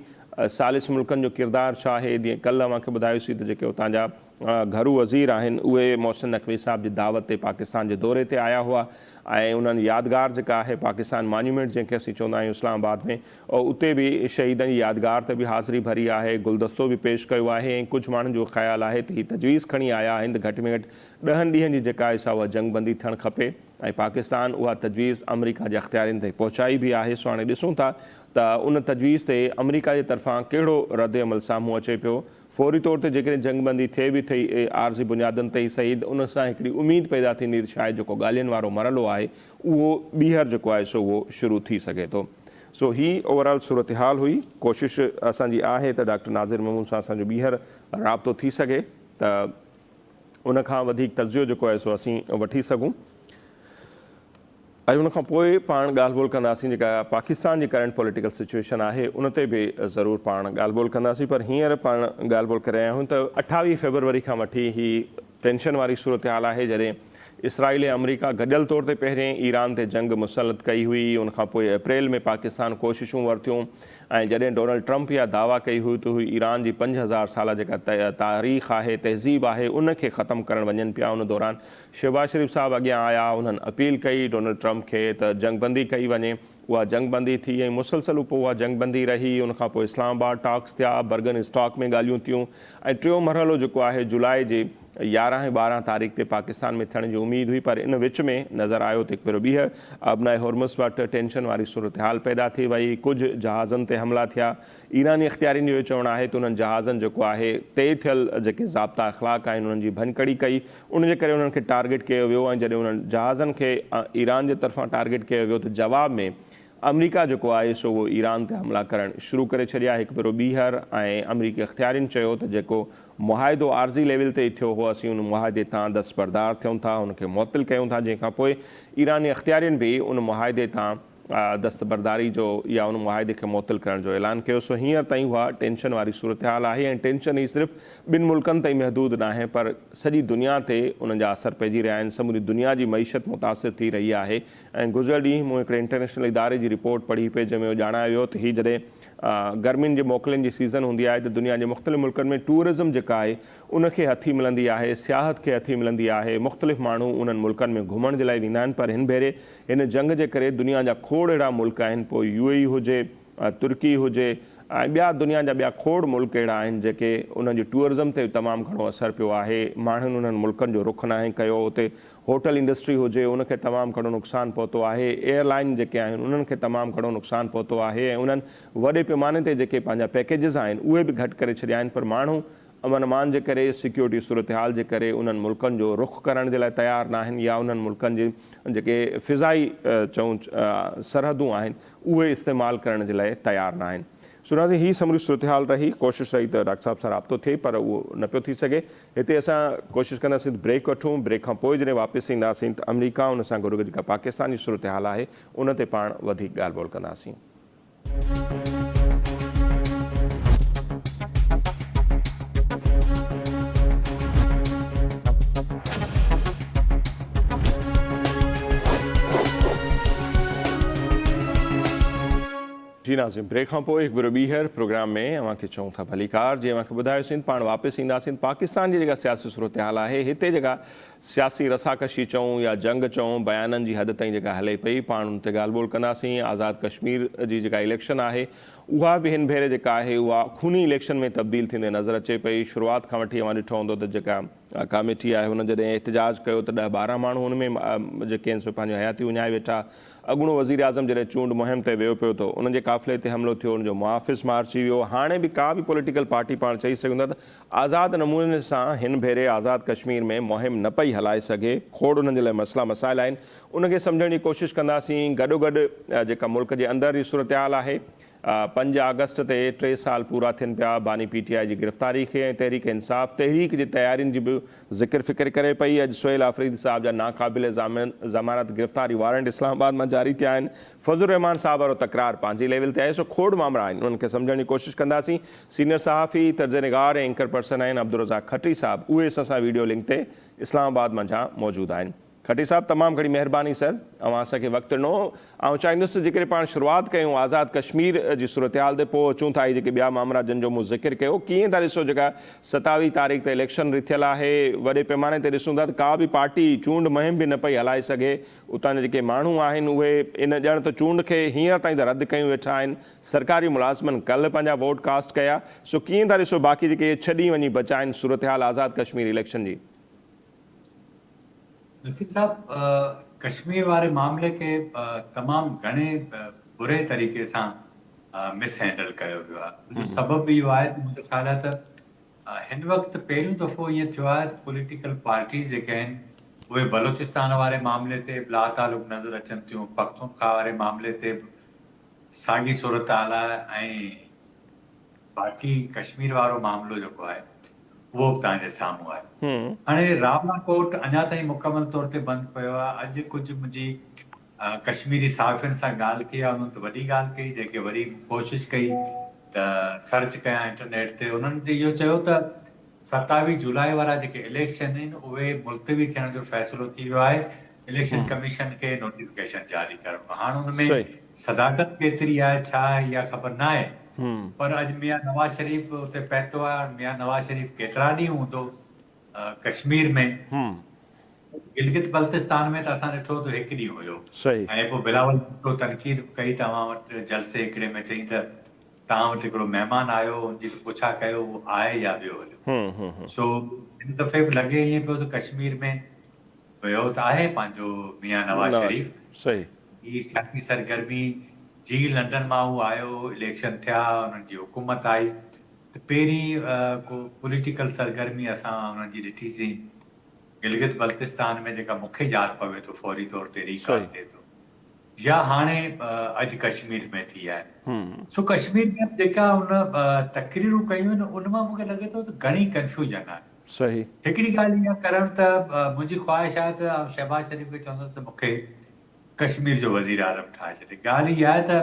ثالث ملڪن جو ڪردار ڇا آهي جيئن ڪلهه اوهان کي ٻڌايوسين ته جيڪي اتان جا گهرو وزير آهن اهي محسن نقوي صاحب جي دعوت تي پاڪستان جي دوري تي آيا هئا ۽ انهن يادگار جيڪا آهي پاڪستان مانيومينٽ جنهن کي اسين چوندا آهيون اسلام آباد ۾ اتي به شهيدن جي يادگار تي به حاضري ڀري آهي گلدستو به پيش ڪيو آهي ۽ ڪجهه ماڻهن جو خيال آهي ته هي تجويز کڻي آيا آهن ته گهٽ ۾ گهٽ ڏهن ڏينهن جي جيڪا آهي سا اها جنگ بندي ٿيڻ کپي ۽ پاڪستان اها تجويز آمريڪا جي اختيارين تائين پهچائي به آهي سو هاڻي ڏسون ٿا ته ان تجويز تي آمريڪا جي طرفان ڪهڙو رد عمل سامهون اچي پيو. فوري طور تي جيڪڏهن جنگ بندي ٿئي به ٿي عارضي بنيادن تي ئي سهي ته ان سان هڪڙي اميد پيدا ٿيندي ته شايد جيڪو ڳالهين وارو مرحلو آهي اهو ٻيهر جيڪو آهي سو اهو شروع ٿي سگهي ٿو. سو هي اوور آل صورتحال هئي. ڪوشش اسان جي آهي ته ڊاڪٽر ناظر محمود سان اسان جو ٻيهر رابطو ٿي سگهي ته ان کان وڌيڪ تجزيو جيڪو آهي سو اسين وٺي سگهون ۽ ان کان پوء پاڻ ڳالهه ٻولهه ڪنداسين جيڪا پاڪستان جي ڪرنٽ پوليٽيڪل سچويشن آهي ان تي به ضرور پاڻ ڳالهه ٻولهه ڪنداسين پر هينئر پاڻ ڳالهه ٻولهه ڪري رهيا آهيون ته 28 فيبروري کان وٺي هي ٽينشن واري صورتحال آهي جڏهن اسرائيل ۽ آمريڪا گڏيل طور تي پهرين ايران تي جنگ مسلط ڪئي هئي ان کان پوء اپريل ۾ پاڪستان ڪوششون ورتيون ۽ جڏهن ڊونلڊ ٽرمپ اها دعويٰ ڪئي هئي ته هو ايران جي 5000 ساله جيڪا تاريخ آهي تهذيب آهي ان کي ختم ڪرڻ وڃن پيا ان دوران شهباز شريف صاحب اڳيان آيا انهن اپيل ڪئي ڊونلڊ ٽرمپ کي ته جنگ بندي ڪئي وڃي اها جنگ بندي ٿي ۽ مسلسل پوء اها جنگ بندي رهي ان کان پوء اسلام آباد ٽاڪس ٿيا برگن اسٽاڪ ۾ ڳالهيون ٿيون ۽ ٽيون مرحلو جيڪو آهي جولاء جي 11 ۽ 12 تاريخ تي پاڪستان ۾ ٿيڻ جي اميد هئي پر ان وچ ۾ نظر آيو ته هڪ ڀيرو ٻيهر آبنائي هرمز وٽ ٽينشن واري صورتحال پيدا ٿي وئي، ڪجهه جهازن تي حملا ٿيا، ايراني اختيارين جو اهو چوڻ آهي ته انهن جهازن جيڪو آهي طئي ٿيل جيڪي ضابطا اخلاق آهن انهن جي ڀڃڪڙي ڪئي ان جي ڪري انهن کي ٽارگيٽ ڪيو ويو ۽ جڏهن انهن جهازن کي ايران جي طرفان ٽارگيٽ ڪيو ويو ته جواب ۾ آمريڪا جيڪو آهي سو اهو ايران تي حملا ڪرڻ شروع ڪري ڇڏيا هڪ ڀيرو ٻيهر ۽ آمريڪي اختيارين چيو ته جيڪو معاهدو عارضي ليول تي ئي ٿيو هو اسين ان معاهدي تان دستبردار ٿيون ٿا ان کي معطل ڪيون ٿا جنهن کان پوء ايراني اختيارين به ان معاهدي تان دستبرداري جو يا ان معاهدي کي معطل ڪرڻ جو اعلان ڪيو سو هينئر تائين اها ٽينشن واري صورتحال آهي ۽ ٽينشن هي صرف ٻن ملڪن تائين محدود ناهي پر سڄي دنيا تي ان جا اثر پئجي رهيا آهن سموري دنيا جي معيشت متاثر ٿي رهي آهي ۽ گذريل ڏينهن مون هڪڙي انٽرنيشنل اداري جي رپورٽ پڙهي پئي جنهن ۾ اهو ڄاڻايو ويو ته هي جڏهن گرمين جي موڪلن جي سيزن هوندي آهي ته دنيا جي مختلف ملڪن ۾ ٽوئرزم جيڪا آهي ان کي هٿي ملندي آهي سياحت کي هٿي ملندي آهي مختلف ماڻهو انهن ملڪن ۾ گهمڻ جي لاء ويندا آهن پر هن ڀيري هن جنگ جي ڪري دنيا جا کوڙ اهڙا ملڪ آهن پوء يو اي اي هجي ترڪي هجي ۽ ٻيا دنيا جا ٻيا کوڙ ملڪ اهڙا آهن جيڪي انهن جي ٽوئرزم تي تمام گهڻو اثر پيو آهي ماڻهن انهن ملڪن جو رخ ناهي ڪيو اتي هوٽل انڊسٽري هجي ان کي تمام گهڻو نقصان پهتو آهي، ايئر لائن جيڪي آهن انهن کي تمام گهڻو نقصان پهتو آهي ۽ انهن وڏي پيماني تي جيڪي پنهنجا پيڪيجز آهن اهي به گهٽ ڪري ڇڏيا آهن پر ماڻهو امن امان جي ڪري سيڪيورٽي صورتحال جي ڪري انهن ملڪن جو رخ ڪرڻ جي لاء تيار ناهن يا انهن ملڪن جي جيڪي فضائي چئون سرحدون آهن اهي استعمال ڪرڻ جي لاء تيار ناهن. سو ناظرين هي سموري صورتحال رهي ڪوشش رهي ته ڊاڪٽر صاحب سان رابطو ٿئي پر اهو نه پيو ٿي سگهي. هتي اسان ڪوشش ڪنداسين ته بريڪ وٺون، بريڪ کان پوء جڏهن واپس اينداسين ته آمريڪا ان سان گڏوگڏ جيڪا پاڪستان جي صورتحال آهي ان تي پاڻ وڌيڪ ڳالهه ٻولهه ڪنداسين. جي ناظرين بريڪ کان پوء هڪ ڀيرو ٻيهر پروگرام ۾ اوهان کي چئون ٿا ڀليڪار جي اوهان کي ٻڌايوسين پاڻ واپس اينداسين پاڪستان جي جيڪا سياسي صورتحال آهي هتي جيڪا سياسي رساڪشي چئون يا جنگ چئون بيانن جي حد تائين جيڪا هلي پئي پاڻ ان تي ڳالهه ٻولهه ڪنداسين آزاد ڪشمير جي جيڪا اليڪشن آهي اها به هن ڀيري جيڪا آهي اها خوني اليڪشن ۾ تبديل ٿيندي نظر اچي پئي شروعات کان وٺي اوهان ڏٺو هوندو ته جيڪا ڪاميٽي آهي هن جڏهن احتجاج ڪيو ته ڏهه 12 ماڻهو ان ۾ جيڪي آهن سو پنهنجي حياتي وڃائي ويٺا. اڳوڻو وزيراعظم جڏهن چونڊ مهم تي ويو پيو ته ان جي قافلي تي حملو ٿيو ان جو محافظ مارجي ويو. هاڻي به ڪا به پوليٽيڪل پارٽي پاڻ چئي سگهون ٿا ته آزاد نموني سان هن ڀيري آزاد ڪشمير ۾ مهم نه پئي هلائي سگهي. کوڙ انهن جي لاء مسئلا مسائل آهن ان کي سمجهڻ جي ڪوشش ڪنداسين. گڏوگڏ جيڪا ملڪ جي اندر جي صورتحال آهي 5 آگسٽ تي 3 سال پورا ٿين پيا، باني پي ٽي آء جي گرفتاري کي ۽ تحريڪ انصاف تحريڪ جي تيارين جي به ذڪر فڪر ڪري پئي، اڄ سهيل آفريدي صاحب جا ناقابل ضمانت گرفتاري وارنٽ اسلام آباد مان جاري ٿيا آهن، فضل الرحمان صاحب وارو تڪرار پنهنجي ليول تي آهي، سو کوڙ مامرا آهن انهن کي سمجهڻ جي ڪوشش ڪنداسين، سينيئر صحافي، تجزيه نگار ۽ اينڪر پرسن آهن عبدالرزاق کٽي صاحب اهي اسان سان ويڊيو لنڪ تي اسلام آباد منجهان موجود آهن. کٽي صاحب تمام گهڻي مهرباني سر اوهان اسان کي وقت ڏنو آئون چاهيندس ته جيڪڏهن پاڻ شروعات ڪيون آزاد ڪشمير جي صورتحال تي پوء اچون ٿا هي جيڪي ٻيا مامرا جن جو مون ذڪر ڪيو ڪيئن ٿا ڏسو جيڪا 27 تاريخ تي اليڪشن رٿيل آهي وڏي پيماني تي ڏسون ٿا ته ڪا به پارٽي چونڊ مهم به نه پئي هلائي سگهي اتان جا جيڪي ماڻهو آهن اهي ان ڄڻ ته چونڊ کي هينئر تائين ته رد ڪيون ويٺا آهن سرڪاري ملازمن ڪلهه پنهنجا ووٽ ڪاسٽ ڪيا سو ڪيئن ٿا ڏسو باقي جيڪي اهي ڇهه ڏينهن وڃي بچا آهن صورتحال آزاد ڪشمير اليڪشن جي. نصير صاحب ڪشمير واري معاملي کي تمام گهڻي بري طريقي سان مس هينڊل ڪيو ويو آهي ان جو سبب به اهو آهي ته منهنجو خيال آهي ته هن وقت پهريون دفعو ائين ٿيو آهي ته پوليٽيڪل پارٽيز جيڪي آهن اهي بلوچستان واري معاملي تي به لاتعلق نظر اچن ٿيون، پختونخواهه واري معاملي تي به ساڳي صورتحال آهي ۽ باقي ڪشمير وارو معاملو جيڪو آهي اهو به توهان جي سامهون آهي. هاڻي راولا ڪوٽ اڃا تائين مڪمل طور تي بند پيو آهي، اڄ ڪجهه منهنجي ڪشميري صحافين سان ڳالهه ٿي آهي انهن ته وڏي ڳالهه ڪئي جيڪي وري مون ڪوشش ڪئي ته سرچ ڪيان انٽرنيٽ تي انهن جي اهو چيو ته 27 جولاء وارا جيڪي اليڪشن آهن اهي ملتوي ٿيڻ جو فيصلو ٿي ويو آهي اليڪشن ڪميشن کي نوٽيفڪيشن جاري ڪرڻو هاڻ ان ۾ صداقت ڪيتري آهي ڇا آهي اها خبر نه آهي پر اڄ ميان نواز شريف اتي پهتو آهي هاڻ ميان نواز شريف ڪيترا ڏينهن هوندو ڪشمير ۾. گلگت بلتستان ۾ ته اسان ڏٺو ته هڪ ڏينهن هيو ۽ پوء بلاول ڀٽو تنقيد به ڪئي ته اوهان وٽ جلسي هڪڙي ۾ چئين ته توهان وٽ هڪڙو مهمان آيو ان جي ته پڇا ڪيو اهو آهي يا ٻيو هليو. سو هن دفعي به لڳي ائين پيو ته ڪشمير ۾ ويو ته آهي پنهنجو ميان نواز شريف. هي سياسي سرگرمي جي لنڊن مان هو آيو اليڪشن ٿيا انهن جي حڪومت آئي ته پهرين ڪو پوليٽيڪل سرگرمي اسان انهن جي ڏٺي سين. گلگت بلتستان ۾ جيڪا مون کي ياد پوي ٿو فوري طور تي ريڪال ٿئي ٿو يا هاڻي اڄ ڪشمير ۾ ٿي آهي سو ڪشمير ۾ جيڪا ان تقريرون ڪيون آهن ان مان مون کي لڳي ٿو ته گهڻي ڪنفيوزن آهي. هڪڙي ڳالهه اها ڪرڻ ته منهنجي خواهش آهي ته آئون شهباز شريف کي چوندس ته مون کي ڪشمير جو وزيراعظم ٺاهي ڇڏي. ڳالهه اها آهي ته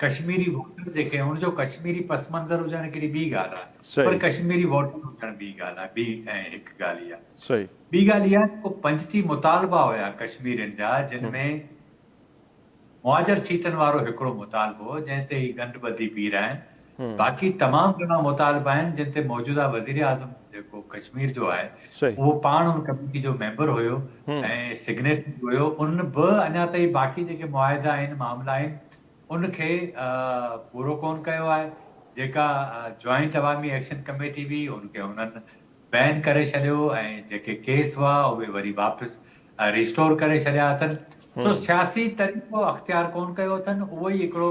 ڪشميري ووٽر جيڪي ان جو ڪشميري پس منظر هجڻ هڪڙي ٻي ڳالهه آهي پر ڪشميري ووٽر هجڻ ٻي ڳالهه آهي ٻي ۽ هڪ ڳالهه اها ٻي ڳالهه اها آهي ته ڪو 35 مطالبا هيا ڪشميرين جا جن ۾ مهاجر سيٽن وارو هڪڙو مطالبو هو جنهن تي هي ڳنڍ ٻڌي بيهه رهيا آهن باقي تمام گهڻا مطالبا آهن جن تي موجوده وزيراعظم جيڪو ڪشمير جو آهي اهو پاڻ ان ڪميٽي جو ميمبر هيو ۽ سگنيٽري به هيو ان به اڃا تائين باقي جيڪي معاهدا آهن معاملا آهن ان کي پورو ڪون ڪيو آهي جيڪا جوائنٽ عوامي ايڪشن ڪميٽي هئي ان کي انهن بين ڪري ڇڏيو ۽ جيڪي ڪيس هئا اهي وري واپس ريسٽور ڪري ڇڏيا اٿن سو سياسي طريقو اختيار ڪون ڪيو اٿن اهو ئي هڪڙو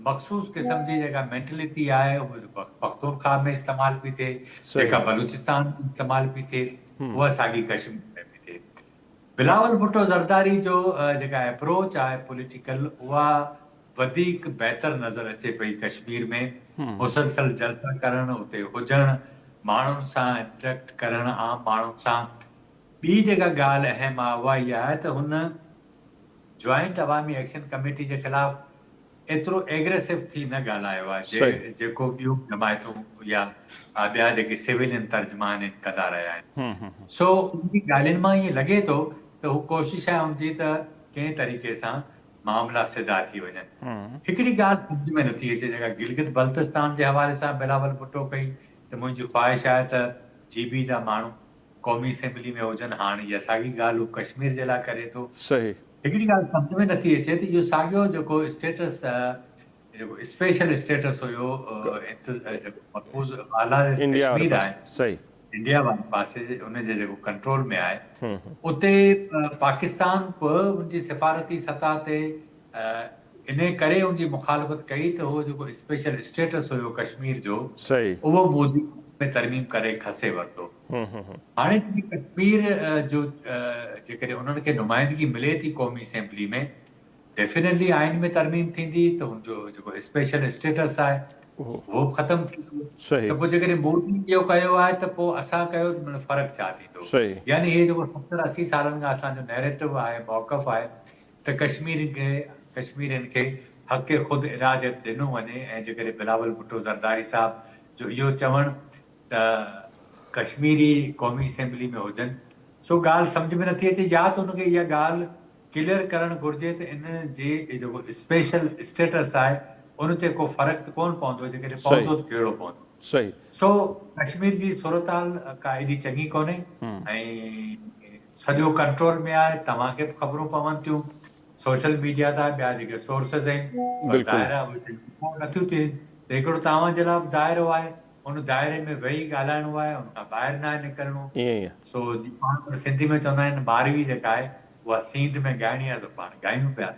مخصوص قسم جي جيڪا مينٽلٽي آهي اها پختونخواهه ۾ استعمال پئي ٿئي، جيڪا بلوچستان ۾ استعمال پئي ٿئي اها ساڳي ڪشمير ۾ پئي ٿئي. بلاول ڀٽو زرداري جو جيڪا ايپروچ آهي پوليٽيڪل اها وڌيڪ بهتر نظر اچي پئي ڪشمير ۾ مسلسل جلسا ڪرڻ، اتي هجڻ، ماڻهن سان انٽريڪٽ ڪرڻ، عام ماڻهن سان. ٻي جيڪا ڳالهه اهم آهي اها اها آهي ته هن جوائنٽ عوامي ايڪشن ڪميٽي جي خلاف ايترو ايگريسو ٿي نه ڳالهايو آهي جيڪو ٻيون جماعتون يا ٻيا جيڪي سويلين ترجمان آهن ڪندا رهيا آهن. سو ان جي ڳالهين مان ائين لڳي ٿو ته هو ڪوشش آهي ان جي ته ڪنهن طريقي سان معاملا سڌا ٿي وڃن. هڪڙي ڳالهه سمجهه ۾ نٿي اچي جيڪا گلگت بلتستان جي حوالي سان بلاول ڀٽو ڪئي ته منهنجي خواهش آهي ته جي بي جا ماڻهو قومي اسيمبلي ۾ هجن هاڻ اها ساڳي ڳالهه هو ڪشمير جي لاء ڪري ٿو. هڪڙي ڳالهه سمجهه ۾ نٿي اچي ته اهو ساڳيو جيڪو اسٽيٽس جيڪو اسپيشل اسٽيٽس هيو جيڪو مقبوض والاريل ڪشمير آهي انڊيا واري پاسي ان جي جيڪو ڪنٽرول ۾ آهي اتي پاڪستان به ان جي سفارتي سطح تي انهي ڪري ان جي مخالفت ڪئي ته هو جيڪو اسپيشل اسٽيٽس هيو ڪشمير جو اهو مودي ۾ ترميم ڪري کسي ورتو. هاڻي جيڪي ڪشمير جو جيڪڏهن انهن کي نمائندگي ملي ٿي قومي اسيمبلي ۾ ڊيفينيٽلي آئين ۾ ترميم ٿيندي ته ان جو جيڪو اسپيشل اسٽيٽس آهي اهو به ختم ٿيندو ته پوء جيڪڏهن مودي اهو ڪيو آهي ته پوء اسان ڪيو ته معنيٰ فرق ڇا ٿيندو يعني هي جيڪو 70 80 سالن کان اسان جو نيريٽو آهي موقف آهي ته ڪشميرين کي ڪشميرين کي حق خود اراديت ڏنو وڃي ۽ جيڪڏهن بلاول ڀٽو زرداري صاحب جو اهو چوڻ ته ڪشميري قومي اسيمبلي ۾ هجن سو ڳالهه سمجهه ۾ نٿي اچي يا ته ان کي اها ڳالهه ڪليئر ڪرڻ گهرجي ته ان جي جيڪو اسپيشل اسٽيٽس آهي ان تي ڪو فرق ته ڪونه پوندو جيڪڏهن پوندو ته ڪهڙو پوندو. سو ڪشمير جي صورتحال ڪا ايڏي چڱي ڪونهي ۽ سڄو ڪنٽرول ۾ آهي توهان کي به خبرون پون ٿيون سوشل ميڊيا تان ٻيا جيڪي سورسز آهن پر ظاهر آهي اهي رپورٽ نٿيون ٿين ته هڪڙو توهان جي لاء به دائرو آهي ان دائري ۾ ويهي ڳالهائڻو آهي ان کان ٻاهر ناهي نڪرڻو. سو جي پاڻ وٽ سنڌي ۾ چوندا آهن ماروي جيڪا آهي اها سينڌ ۾ ڳائڻي آهي سو پاڻ ڳايون پيا.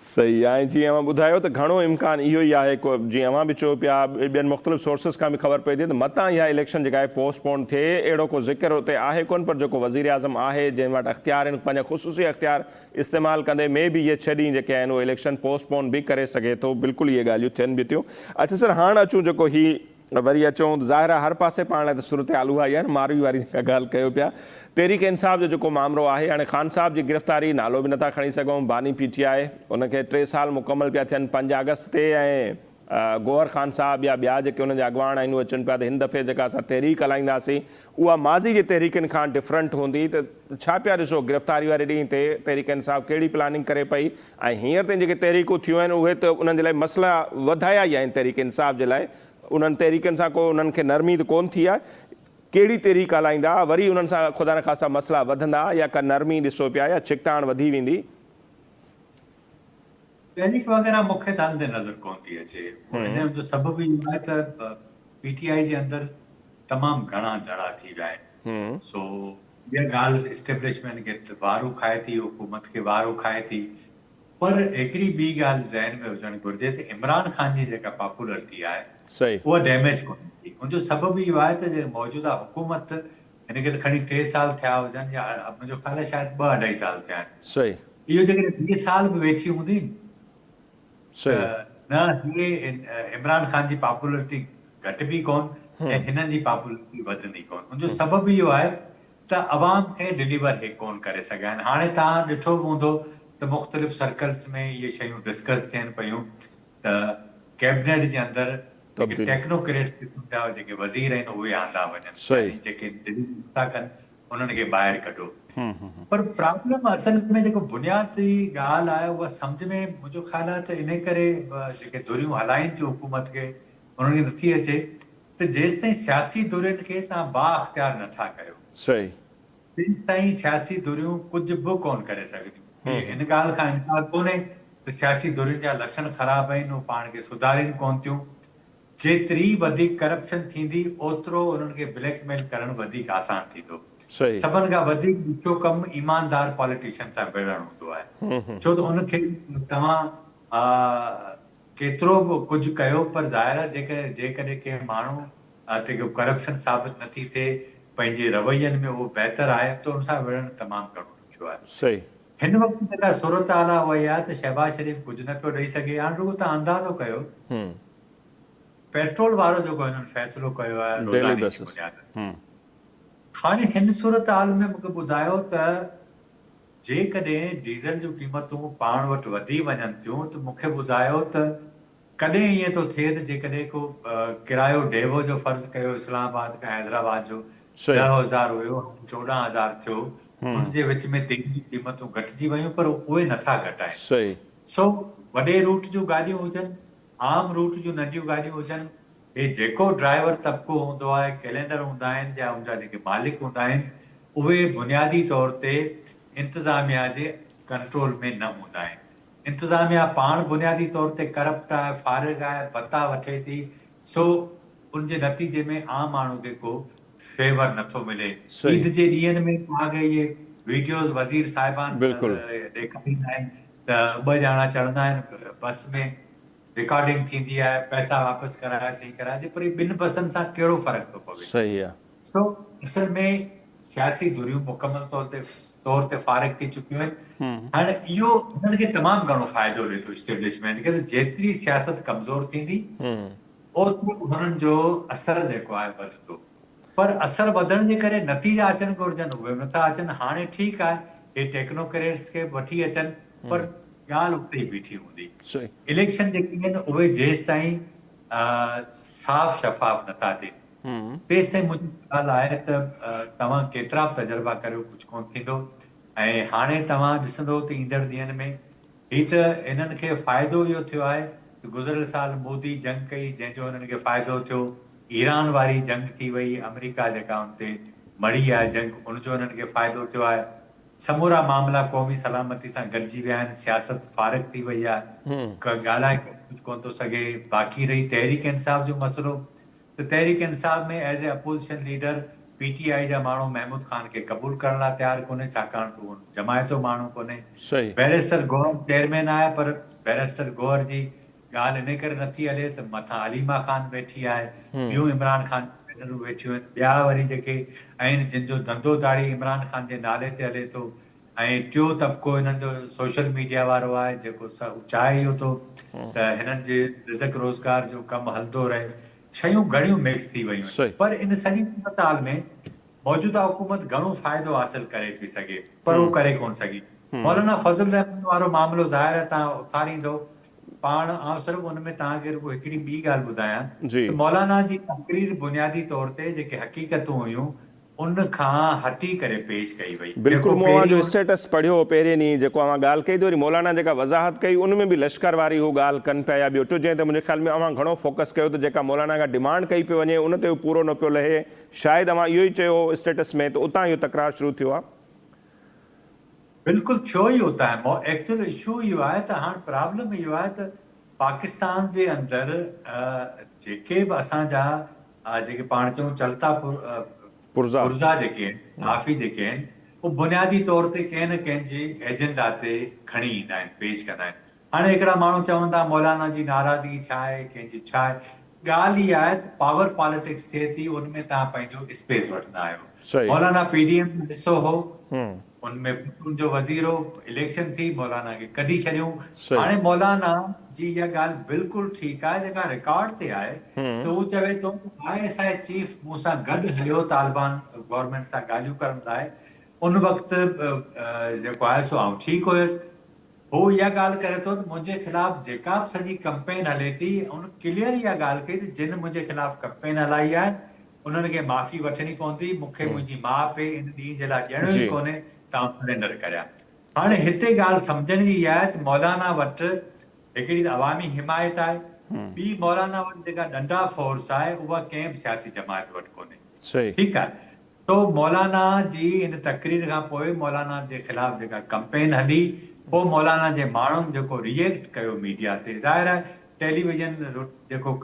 صحيح آهي جيئن اوهان ٻڌايو ته گهڻو امڪان اهو ئي آهي ڪو جيئن اوهان به چيو پيا ٻين مختلف سورسز کان به خبر پئي ٿي ته متان اها اليڪشن جيڪا آهي پوسٽ پون ٿئي اهڙو ڪو ذڪر اتي آهي ڪونه پر جيڪو وزيراعظم آهي جنهن وٽ اختيار آهن پنهنجا خصوصي اختيار استعمال ڪندي مي بي اهي ڇهه ڏينهن جيڪي آهن اهي اليڪشن پوسٽ پون به ڪري سگهي ٿو بلڪل اهي ڳالهيون ٿين به ٿيون اڇا سر هاڻ اچون جيڪو هي وري اچون ته ظاهر آهي هر پاسي پاڻ لاء ته صورتحال اها ئي آهي نه ماروي واري جيڪا ڳالهه ڪيو پيا تحريڪ انصاف جو جيڪو مامرو آهي هاڻي خان صاحب جي گرفتاري نالو به نٿا کڻي سگهون باني پي ٽي آء ان کي ٽي سال مڪمل پيا ٿين پنج آگسٽ تي ۽ گوهر خان صاحب يا ٻيا جيڪي انهن جا اڳواڻ آهن اهي اچن پيا ته هن دفعي جيڪا اسان تحريڪ هلائينداسين اها ماضي جي تحريڪن کان ڊفرنٽ هوندي ته ڇا پيا ڏسو گرفتاري واري ڏينهن تي تحريڪ انصاف ڪهڙي پلاننگ ڪري پئي ۽ هينئر تائين جيڪي تحريڪون ٿيون آهن اهي ته انهن جي لاء مسئلا وڌايا ئي آهن تحريڪ انصاف جي لاء انهن تحريڪن سان ڪو انهن کي نرمي ته ڪونه ٿي آهي ڪهڙي تحريڪ هلائيندا وري انهن سان خدا نخواسته مسئلا وڌندا يا ڪا نرمي ڏسو پيا يا ڇڪتاڻ وڌي ويندي. تحريڪ وغيره مون کي ته هلندي نظر ڪونه ٿي اچي ان جو سبب اهو آهي ته پي ٽي آء جي اندر تمام گهڻا ڌڙا ٿي ويا آهن سو اها ڳالهه اسٽيبلشمينٽ کي وارو کائي ٿي، حڪومت کي وارو کائي ٿي پر هڪڙي ٻي ڳالهه ذهن ۾ هجڻ گهرجي ته عمران خان جي جيڪا پاپولرٽي آهي اها ڊيميج ڪونهي ٿي ان جو سبب اهو آهي ته جيڪا موجوده حڪومت هن کي ته کڻي ٽي سال ٿيا هجن يا منهنجو خيال آهي شايد ٻه اڍائي سال ٿيا آهن اهو جيڪڏهن 20 سال به ويٺي هوندي ته نه هي عمران خان جي پاپولرٽي گهٽبي ڪون ۽ هنن جي پاپولرٽي وڌندي ڪون ان جو سبب اهو آهي ته عوام کي ڊليور هي ڪون ڪري سگهيا آهن هاڻي توهان ڏٺو به هوندو ته مختلف سرڪلز ۾ اهي شيون ڊسڪس ٿين پيون ته ڪيبنيٽ جي اندر جيڪي ٽيڪنوڪريٽس قسم جا جيڪي وزير آهن اهي آندا وڃن يعني جيڪي ڊليور نٿا ڪن انهن کي ٻاهر ڪڍو پر پرابلم اصل ۾ جيڪو بنيادي ڳالهه آهي اها سمجهه ۾ منهنجو خيال آهي ته انهي ڪري جيڪي ڌريون هلائين ٿيون حڪومت کي انهن کي نٿي اچي ته جيستائين سياسي ڌرين کي توهان با اختيار نٿا ڪيو تيستائين سياسي ڌريون ڪجهه به ڪونه ڪري سگهنديون. ان ڳالهه کان انڪار ڪونهي ته سياسي ڌرين جا لڇڻ خراب آهن اهي پاڻ کي سڌارين ڪونه ٿيون. جيتري وڌيڪ ڪرپشن ٿيندي اوترو انهن کي بليڪ ميل ڪرڻ وڌيڪ آسان ٿيندو. سڀن کان وڌيڪ ڏکيو ڪم ايماندار پاليٽيشن سان وڙهڻ هوندو آهي ڇو ته ان کي توهان ڪيترو به ڪجهه ڪيو پر ظاهر آهي جيڪڏهن ڪنهن ماڻهو تي ڪو ڪرپشن ثابت نٿي ٿئي پنهنجي روين ۾ اهو بهتر آهي ته ان سان وڙهڻ تمام گهڻو ڏکيو آهي. هن وقت جيڪا صورتحال آهي اها اها آهي ته شهباز شريف ڪجهه نه پيو ڏئي سگهي هاڻ رڳو توهان اندازو ڪيو پيٽرول وارو جيڪو هنن فيصلو ڪيو آهي روزاني جي بنياد تي هاڻي هن صورتحال ۾ مونکي ٻڌايو ته جيڪڏهن ڊيزل جون قيمتون پاڻ وٽ وڌي وڃن ٿيون ته مونکي ٻڌايو ته ڪڏهن ائين ٿو ٿئي ته جيڪڏهن ڪو ڪرايو ڊيوو جو فرض ڪيو اسلام آباد کان حيدرآباد جو 10,000 هيو هاڻي 14,000 ٿيو ان جي وچ ۾ تيل جون قيمتون گهٽجي ويون پر اهي نٿا گهٽائن سو وڏي روٽ جون گاڏيون هجن عام روٽ جون ننڍيون گاڏيون هجن، هي جيڪو ڊرائيور طبقو هوندو آهي، ڪئلينڊر هوندا آهن يا ان جا جيڪي مالڪ هوندا آهن، اهي بنيادي طور تي انتظاميا جي ڪنٽرول ۾ نه هوندا آهن. انتظاميا پاڻ بنيادي طور تي ڪرپٽ آهي، فارغ آهي، ڀتا وٺي ٿي، سو ان جي نتيجي ۾ عام ماڻهو کي ڪو فيور نه ٿو ملي. عيد جي ڏينهن ۾ توهان کي اهي ويڊيوز وزير صاحبان ڏيکاريندا آهن ته ٻه ڄاڻا چڙهندا آهن بس ۾ رڪارڊنگ ٿيندي آهي پئسا واپس ڪراياسين هي ڪراياسين پر هي ٻن بسن سان ڪهڙو فرق ٿو پوي. صحيح آ. سو اصل ۾ سياسي ڌريون مڪمل طور تي طور تي فارغ ٿي چڪيون آهن هاڻ اهو هنن کي تمام گهڻو فائدو ڏي ٿو اسٽيبلشمينٽ کي ته جيتري سياست ڪمزور ٿيندي اوترو هنن جو اثر جيڪو آهي وڌندو. پر اثر وڌڻ جي ڪري نتيجا اچڻ گهرجن اهي به نٿا اچن هاڻي ٺيڪ آهي هي ٽيڪنوڪريٽس کي به وٺي اچن پر ڳالهه اتي ئي بيٺي هوندي اليڪشن جيڪي آهن اهي جيستائين صاف شفاف نٿا ٿين تيستائين منهنجو خيال آهي ته توهان ڪيترا به تجربا ڪريو ڪجهه ڪونه ٿيندو ۽ هاڻي توهان ڏسندو ته ايندڙ ڏينهن ۾ هي ته هنن کي فائدو اهو ٿيو آهي ته گذريل سال مودي جنگ ڪئي جنهن جو هنن کي فائدو ٿيو، ايران واري جنگ ٿي وئي، آمريڪا جيڪا ان تي مڙهي آهي جنگ ان جو هنن کي فائدو ٿيو آهي، سمورا معاملا قومي سلامتي سان گڏجي ويا آهن، سياست فارغ ٿي وئي آهي، ڳالهائي ڪجهه ڪونه ٿو سگهي، باقي رهي تحريڪ انصاف جو مسئلو ته Tehreek Insaf ۾ as a opposition leader P T I جا ماڻهو محمود خان کي قبول ڪرڻ لاء تيار ڪونهي ڇاڪاڻ ته اهو جماعت جو ماڻهو ڪونهي. بئريسٽر گوهر چيئرمين آهي پر بئريسٽر گوهر جي ڳالهه انهي ڪري نٿي هلي ته مٿان عليما خان ويٺي آهي، ٻيون عمران خان جون ڀينرون ويٺيون آهن، ٻيا وري جيڪي آهن جن جو ڌنڌو ڌاڙي عمران خان جي نالي تي هلي ٿو ۽ ٽيون طبقو هنن جو سوشل ميڊيا وارو آهي جيڪو چاهي اهو ٿو ته هنن جي رزق روزگار جو ڪم هلندو رهي. شيون گهڻيون مڪس ٿي ويون آهن پر ان سڄي صورتحال ۾ موجوده حڪومت گهڻو فائدو حاصل ڪري پئي سگهي پر اهو ڪري ڪونه سگهي. مولانا فضل الرحمان وارو معاملو ظاهر آهي توهان اٿاريندو پاڻ آئون صرف ان ۾ توهان کي رڳو هڪڙي ٻي ڳالهه ٻڌايان ته مولانا جي تقرير بنيادي طور تي جيڪي حقيقتون هيون ان کان هٽي ڪري پيش ڪئي وئي. بلڪل جيڪو مون اوهان جو پهريون. اسٽيٽس پڙهيو هو پهرين ڏينهن جيڪو اوهان ڳالهه ڪئي ته وري مولانا جيڪا وضاحت ڪئي ان ۾ به لشڪر واري هو ڳالهه ڪن پيا يا ٻيو ٽيو جنهن تي منهنجي خيال ۾ اوهان گهڻو فوڪس ڪيو ته جيڪا مولانا کان ڊمانڊ ڪئي پئي وڃي ان تي هو پورو نه پيو لهي شايد اوهان اهو ئي چيو هو اسٽيٽس ۾ ته اتان اهو تڪرار شروع ٿيو آهي. بلڪل ٿيو ئي اتان آهي ايڪچوئل اشو اهو آهي ته هاڻ پرابلم اهو آهي ته پاڪستان جي اندر جيڪي به اسان جا جيڪي پاڻ چئون چلتا پرزا. پرزا جيڪي آهن، صحافي جيڪي آهن، اهي بنيادي طور تي ڪنهن نه ڪنهن جي ايجنڊا تي کڻي ايندا آهن، پيش ڪندا آهن. هاڻي هڪڙا ماڻهو چون ٿا مولانا جي ناراضگي ڇا آهي، ڪنهن جي ڇا آهي. ڳالهه اها آهي ته پاور پاليٽڪس ٿئي ٿي، ان ۾ توهان پنهنجو اسپيس وٺندا آهيو. مولانا پي ڊي ايم جو حصو هو، ان ۾ پٽ ان جو وزير هو، اليڪشن ٿي، مولانا کي ڪڍي ڇڏيائون. هاڻي مولانا جي اها ڳالهه بلڪل ٺيڪ آهي جيڪا رڪارڊ تي آهي ته هو چوي ٿو ته I S I chief مون سان گڏ هليو طالبان گورنمينٽ سان ڳالهيون ڪرڻ لاء، ان وقت جيڪو آهي سو آئون ٺيڪ هيس. هو اها ڳالهه ڪري ٿو ته منهنجي خلاف جيڪا به سڄي ڪمپين هلي ٿي، هن ڪليئر اها ڳالهه ڪئي ته جن منهنجي خلاف ڪمپين هلائي آهي، انهن کي معافي وٺڻي پوندي، مون کي منهنجي ماء پيء ان ڏينهن جي لاء ڏيڻو ئي ڪونهي ته آئون سرينڊر ڪريان. هاڻي هتي ڳالهه سمجهڻ جي اها آهي ته مولانا وٽ هڪڙي ته عوامي حمايت آهي، ٻي مولانا وٽ جيڪا ڏنڊا فورس آهي اها ڪنهن به سياسي جماعت وٽ ڪونهي. ٺيڪ آهي. سو مولانا جي ان تقرير کان پوء مولانا جي خلاف جيڪا ڪمپين هلي، پوء مولانا جي ماڻهن جيڪو ري ايڪٽ ڪيو ميڊيا تي، ظاهر آهي ٽيلي ويزن جيڪو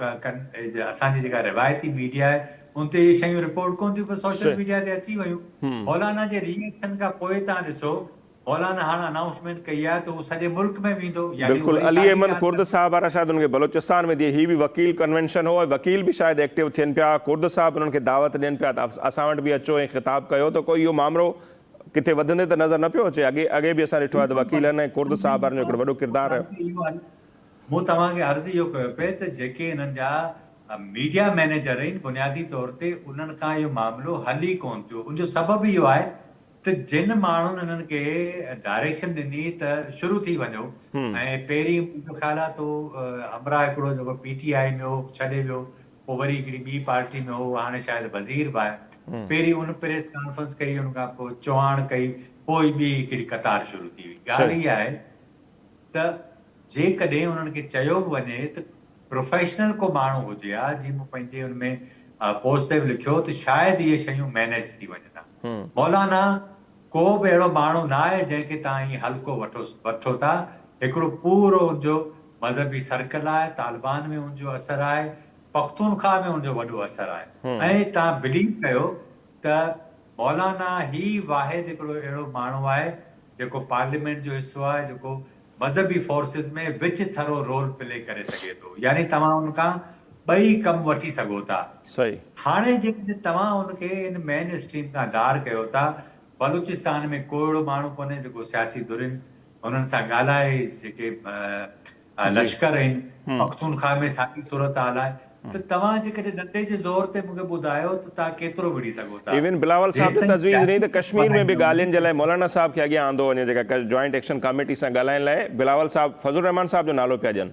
اسان جي جيڪا روايتي ميڊيا آهي ان تي اهي شيون رپورٽ ڪونه ٿيون پر سوشل ميڊيا تي اچي ويون. مولانا جي ري ايڪشن کان پوء توهان ڏسو مولانا هاڻ انائونسمينٽ ڪئي آهي ته هو سڄي ملڪ ۾ ويندو يعني بلڪل وري علي ساڳي احمد ڳالهه ڪرد ڪندو. صاحب وارا شايد انهن کي بلوچستان ۾ ٿئي هي به وڪيل ڪنوينشن هو ۽ وڪيل به شايد ايڪٽو ٿين پيا ڪرد صاحب انهن کي دعوت ڏين پيا ته اسان وٽ به اچو ۽ خطاب ڪيو ته ڪو اهو مامرو ڪٿي وڌندي ته نظر نه پيو اچي اڳي اڳي به اسان ڏٺو آهي ته بلڪل وڪيلن ۽ ڪرد صاحب وارن جو هڪڙو وڏو ڪردار رهيو. مون توهان کي عرض اهو ڪيو پئي ته جيڪي انهن جا ميڊيا مئنيجر آهن بنيادي طور تي انهن کان اهو معاملو حل ئي ڪونه ٿيو ان جو سبب اهو آهي ته جن ماڻهن انهن کي ڊائريڪشن ڏني ته شروع ٿي وڃو ۽ پهرين منهنجو خيال آهي ته همراهه هڪڙو جيڪو پي ٽي آء ۾ هو ڇڏي ويو پوء وري هڪڙي ٻي پارٽي ۾ هو هاڻي شايد وزير به آهي پهرين ان پريس ڪانفرنس ڪئي ان کان پوء چوهاڻ ڪئي پوء ٻي هڪڙي قطار شروع ٿي وئي ڳالهه اها آهي ته جيڪڏهن انهن کي چيو به وڃي ته پروفيشنل ڪو ماڻهو هجي ها جيئن مون پنهنجي ان ۾ پوسٽ تي به لکيو ته شايد اهي شيون مينيج ٿي وڃن ها. مولانا ڪو به اهڙو ماڻهو نه آهي جنهن کي توهان ائين هلڪو وٺو وٺو ٿا. هڪڙو پورو ان جو مذهبي سرڪل آهي، طالبان ۾ ان جو اثر آهي، پختونخواهه ۾ ان جو وڏو اثر آهي ۽ توهان بليو ڪيو ته مولانا هي واحد هڪڙو اهڙو ماڻهو آهي جيڪو پارليامينٽ جو حصو آهي جيڪو مذهبي فورسز ۾ وچ ٿرو رول پلي ڪري سگهي ٿو يعني توهان ان کان ٻئي ڪم وٺي سگهو ٿا. هاڻي جيڪڏهن توهان ان کي ان مين اسٽريم کان ڌار ڪيو ٿا بلوچستان ۾ ڪو اهڙو ماڻهو ڪونهي جيڪو سياسي ڌرين انهن سان ڳالهائي جيڪي لشڪر آهن، پختونخواهه ۾ ساڳي صورتحال آهي ته توهان جيڪڏهن ڏنڊي جي زور تي مون کي ٻڌايو ته توهان ڪيترو وڙهي سگهو ٿا؟ ايون بلاول صاحب ته جيستائين تجويز ڏني ته سياسي ڪشمير ۾ به وڌائي نه ڳالهين وڃي. جي لاء مولانا صاحب کي اڳيان آندو وڃي جيڪا جوائنٽ ايڪشن ڪاميٽي سان ڳالهائڻ لاء بلاول صاحب فضل الرحمان صاحب جو نالو پيا ڏين.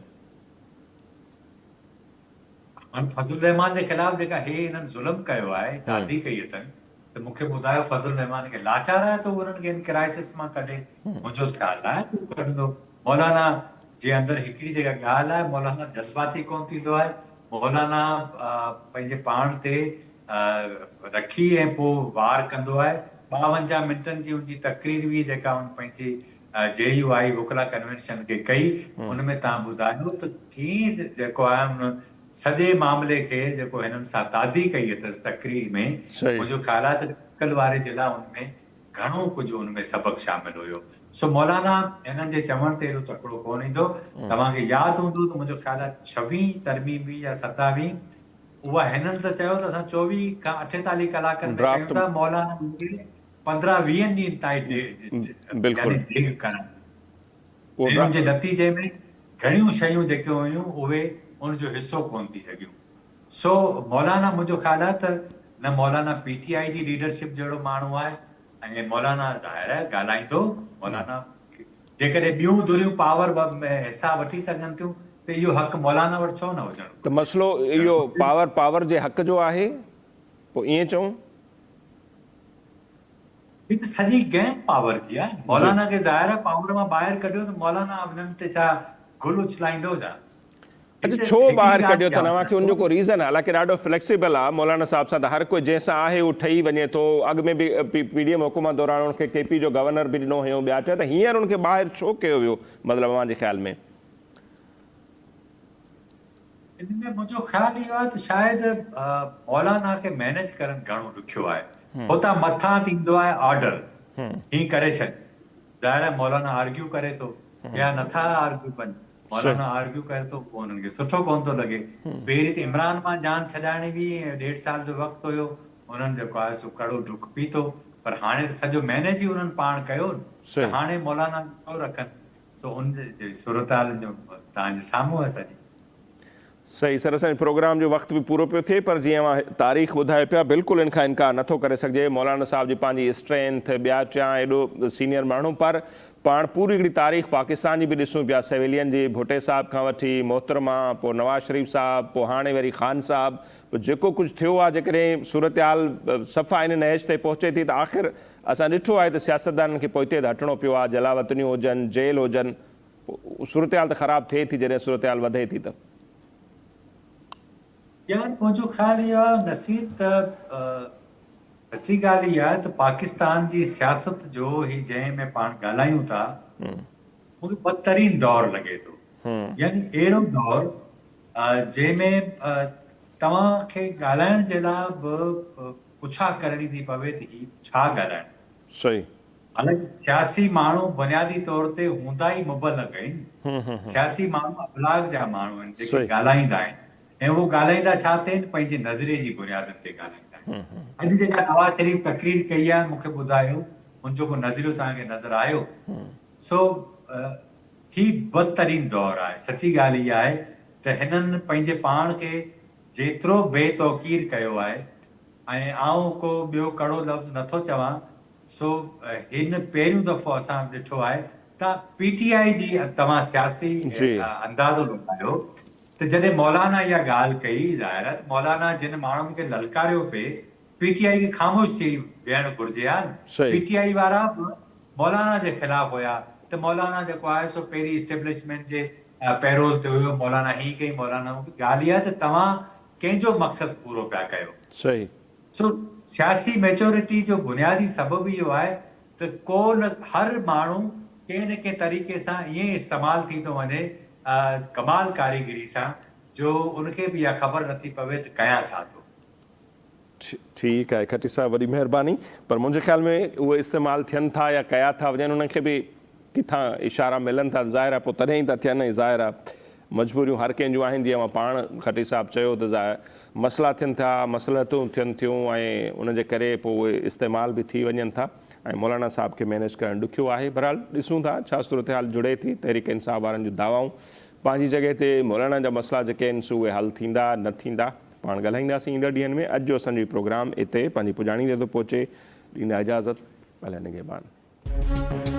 هاڻ فضل الرحمان جي خلاف جيڪا هي هنن ظلم ڪيو آهي، تعدي ڪئي اٿن ته مون کي ٻڌايو فضل الرحمان کي لاچار آهي ته هو انهن کي ان ڪرائسس مان ڪڍي؟ منهنجو خيال ناهي ته هو ڪڍندو. مولانا جي اندر هڪڙي جيڪا ڳالهه آهي مولانا جذباتي ڪونه ٿيندو آهي، مولانا پنهنجي پاڻ تي رکي ۽ پوء وار ڪندو آهي. 52 منٽن جي ان جي تقرير هئي جيڪا هن پنهنجي جي يو آء وڪلا ڪنوينشن کي ڪئي ان ۾ توهان ٻڌايو ته ڪيئن جيڪو آهي ان سڄي معاملي کي جيڪو هنن سان تعدي ڪئي اٿس تقرير ۾، منهنجو خيال آهي ته عقل واري جي لاء ان ۾ گهڻو ڪجهه ان ۾ سبق شامل هيو. سو مولانا هنن جي چوڻ تي ايڏو تڪڙو ڪونه ايندو. توهان کي ياد هوندو ته منهنجو خيال آهي ڇويهين ترميم هئي يا ستاويهين، اها هنن ته چيو ته اسان 24 کان 48 ڪلاڪن ۾ ڪيون ٿا، مولانا ان کي 15 ويهن ڏينهن تائين يعني ڊيگهه ڪرائي ۽ ان جي نتيجي ۾ گهڻيون شيون جيڪي هيون اهي ان جو حصو ڪونه ٿي سگهيون. سو مولانا منهنجو خيال آهي ته نه مولانا پي ٽي آء جي ليڊرشپ جهڙو ماڻهو آهي ۽ مولانا ظاهر آهي ڳالهائيندو، مولانا جيڪڏهن ٻيون ڌريون پاور ۾ حصا وٺي سگهن ٿيون ته اهو حق مولانا وٽ ڇو نه هجڻ ته مسئلو اهو پاور پاور جي حق جو آهي پوء ائين چئون؟ هي ته سڄي گيم پاور جي آهي. مولانا کي ظاهر آهي پاور مان ٻاهر ڪڍيو ته مولانا انهن تي ڇا گل اڇلائيندو ڇا؟ اڇا ڇو ٻاهر ڪڍيو اٿن اوهان کي ان جو ڪو ريزن حالانڪه ڏاڍو فليڪسيبل آ مولانا صاحب سان ته هر ڪوئي جنهن سان آهي اهو ٺهي وڃي ٿو اڳ ۾ به پي ڊي ايم حڪومت دوران ان کي ڪي پي جو گورنر به ڏنو هيون ٻيا ٽيا ته هينئر ان کي ٻاهر ڇو ڪيو ويو مطلب اوهان جي خيال ۾. ان ۾ منهنجو خيال اهو آهي ته شايد مولانا کي مينيج ڪرڻ گهڻو ڏکيو آهي. هتان مٿان ٿيندو آهي آرڊر هين ڪري ڇڏ. ظاهر آهي مولانا آرگيو ڪري ٿو، ٻيا نٿا آرگيو ڪن. مولانا آرگيو ڪري ٿو پوء انهن کي سٺو ڪونه ٿو لڳي. پهرين ته عمران مان جان ڇڏائڻي هئي ۽ ڏيڍ سال جو وقت هيو انهن جيڪو آهي سو ڪڙو ڍڪ پيتو پر هاڻي ته سڄو مينيج ئي انهن پاڻ ڪيو ته هاڻي مولانا کي ڇو رکن. سو ان جي صورتحال جو توهان جي سامهون آهي سڄي. صحيح سر اسان جي پروگرام جو وقت به پورو پيو ٿئي پر جيئن اوهان تاريخ ٻڌايو پيا بلڪل ان کان انڪار نٿو ڪري سگهجي مولانا صاحب جي پنهنجي اسٽرينٿ ٻيا چيان ايڏو سينيئر ماڻهو پر پاڻ پوري هڪڙي تاريخ پاڪستان جي به ڏسون پيا سويلين جي ڀٽي صاحب کان وٺي محترمه پوء نواز شريف صاحب پوء هاڻي وري خان صاحب پوء جيڪو ڪجهه ٿيو آهي جيڪڏهن صورتحال صفا ان نهج تي پهچي ٿي ته آخر اسان ڏٺو آهي ته سياستدانن کي پوئتي ته هٽڻو پيو آهي، جلاوطنيون هجن، جيل هجن، پوء صورتحال ته خراب ٿئي ٿي جڏهن صورتحال وڌي ٿي ته. يار منهنجو خيال اهو آهي نصير ته سچي ڳالهه اها آهي ته پاڪستان جي سياست جو هي جنهن ۾ پاڻ ڳالهايون ٿا مون کي بدترين دور لڳي ٿو يعني اهڙو دور جنهن ۾ توهان کي ڳالهائڻ جي لاء به پڇا ڪرڻي ٿي پوي ته هي ڇا ڳالهائڻ. صحيح. حالانڪه سياسي ماڻهو بنيادي طور تي هوندا ئي مبلغ آهن. سياسي ماڻهو ابلاغ جا ماڻهو آهن جيڪي ڳالهائيندا آهن ۽ اهو ڳالهائيندا ڇا تي آهن پنهنجي نظريي جي بنيادن تي ڳالهائيندا آهن. اڄ جيڪا نواز شريف تقرير ڪئي آهي مون کي ٻڌايو ان جو ڪو نظريو توهان کي نظر آيو؟ سو هي بدترين دور آهي. سچي ڳالهه اها آهي ته هنن پنهنجي پاڻ کي جيترو بي توقير ڪيو آهي ۽ آئون ڪو ٻيو ڪڙو لفظ نٿو چوان سو هن پهريون دفعو اسان ڏٺو آهي ته پي ٽي آء جي توهان سياسي اندازو لڳايو ته جڏهن مولانا اها ڳالهه ڪئي ظاهر آهي ته مولانا جن ماڻهن کي للڪاريو پئي پي ٽي آء کي خاموش ٿي ويهڻ گهرجي ها نه پي ٽي آء وارا به مولانا جي خلاف هيا ته مولانا جيڪو آهي سو پهرين اسٽيبلشمينٽ جي پيرول تي هيو مولانا هين ڪئي مولانا هون ڪئي ڳالهه اها ته توهان ڪنهن جو مقصد پورو پيا ڪيو. صحيح. سو سياسي ميچورٽي جو بنيادي سبب اهو آهي ته ڪو نه هر ماڻهو ڪنهن نه ڪنهن طريقي سان ائين استعمال ٿي ٿو وڃي ڪمال ڪاريگري سان جو ان کي به اها خبر نٿي پوي ته ڪيان ڇا ٿو. ٺيڪ آهي کٽي صاحب وڏي مهرباني پر منهنجي خيال ۾ اهي استعمال ٿين ٿا يا ڪيا ٿا وڃن انهن کي به ڪٿان اشارا ملن ٿا ته ظاهر آهي پوء تڏهن ئي ٿا ٿين ۽ ظاهر آهي مجبوريون هر ڪنهن جون آهن جيئن اوهان پاڻ کٽي صاحب چيو ته ظاهر مسئلا ٿين ٿا مصلحتون ٿين ٿيون ۽ ان جي ڪري پوء اهي استعمال به ٿي وڃن ٿا ۽ مولانا صاحب کي مينيج ڪرڻ ڏکيو آهي بهرحال ڏسون ٿا ڇا صورتحال جڙي ٿي تحريڪ انصاف وارن جون دعوائون پنهنجي جڳهه تي مولانا جا مسئلا جيڪي آهن سو اهي حل ٿيندا نه ٿيندا پاڻ ڳالهائينداسين ايندڙ ڏينهن ۾ اڄ جو اسان جو هي پروگرام اتي پنهنجي پڄاڻي تي ٿو پهچي ڏيندا اجازت الله نگهبان.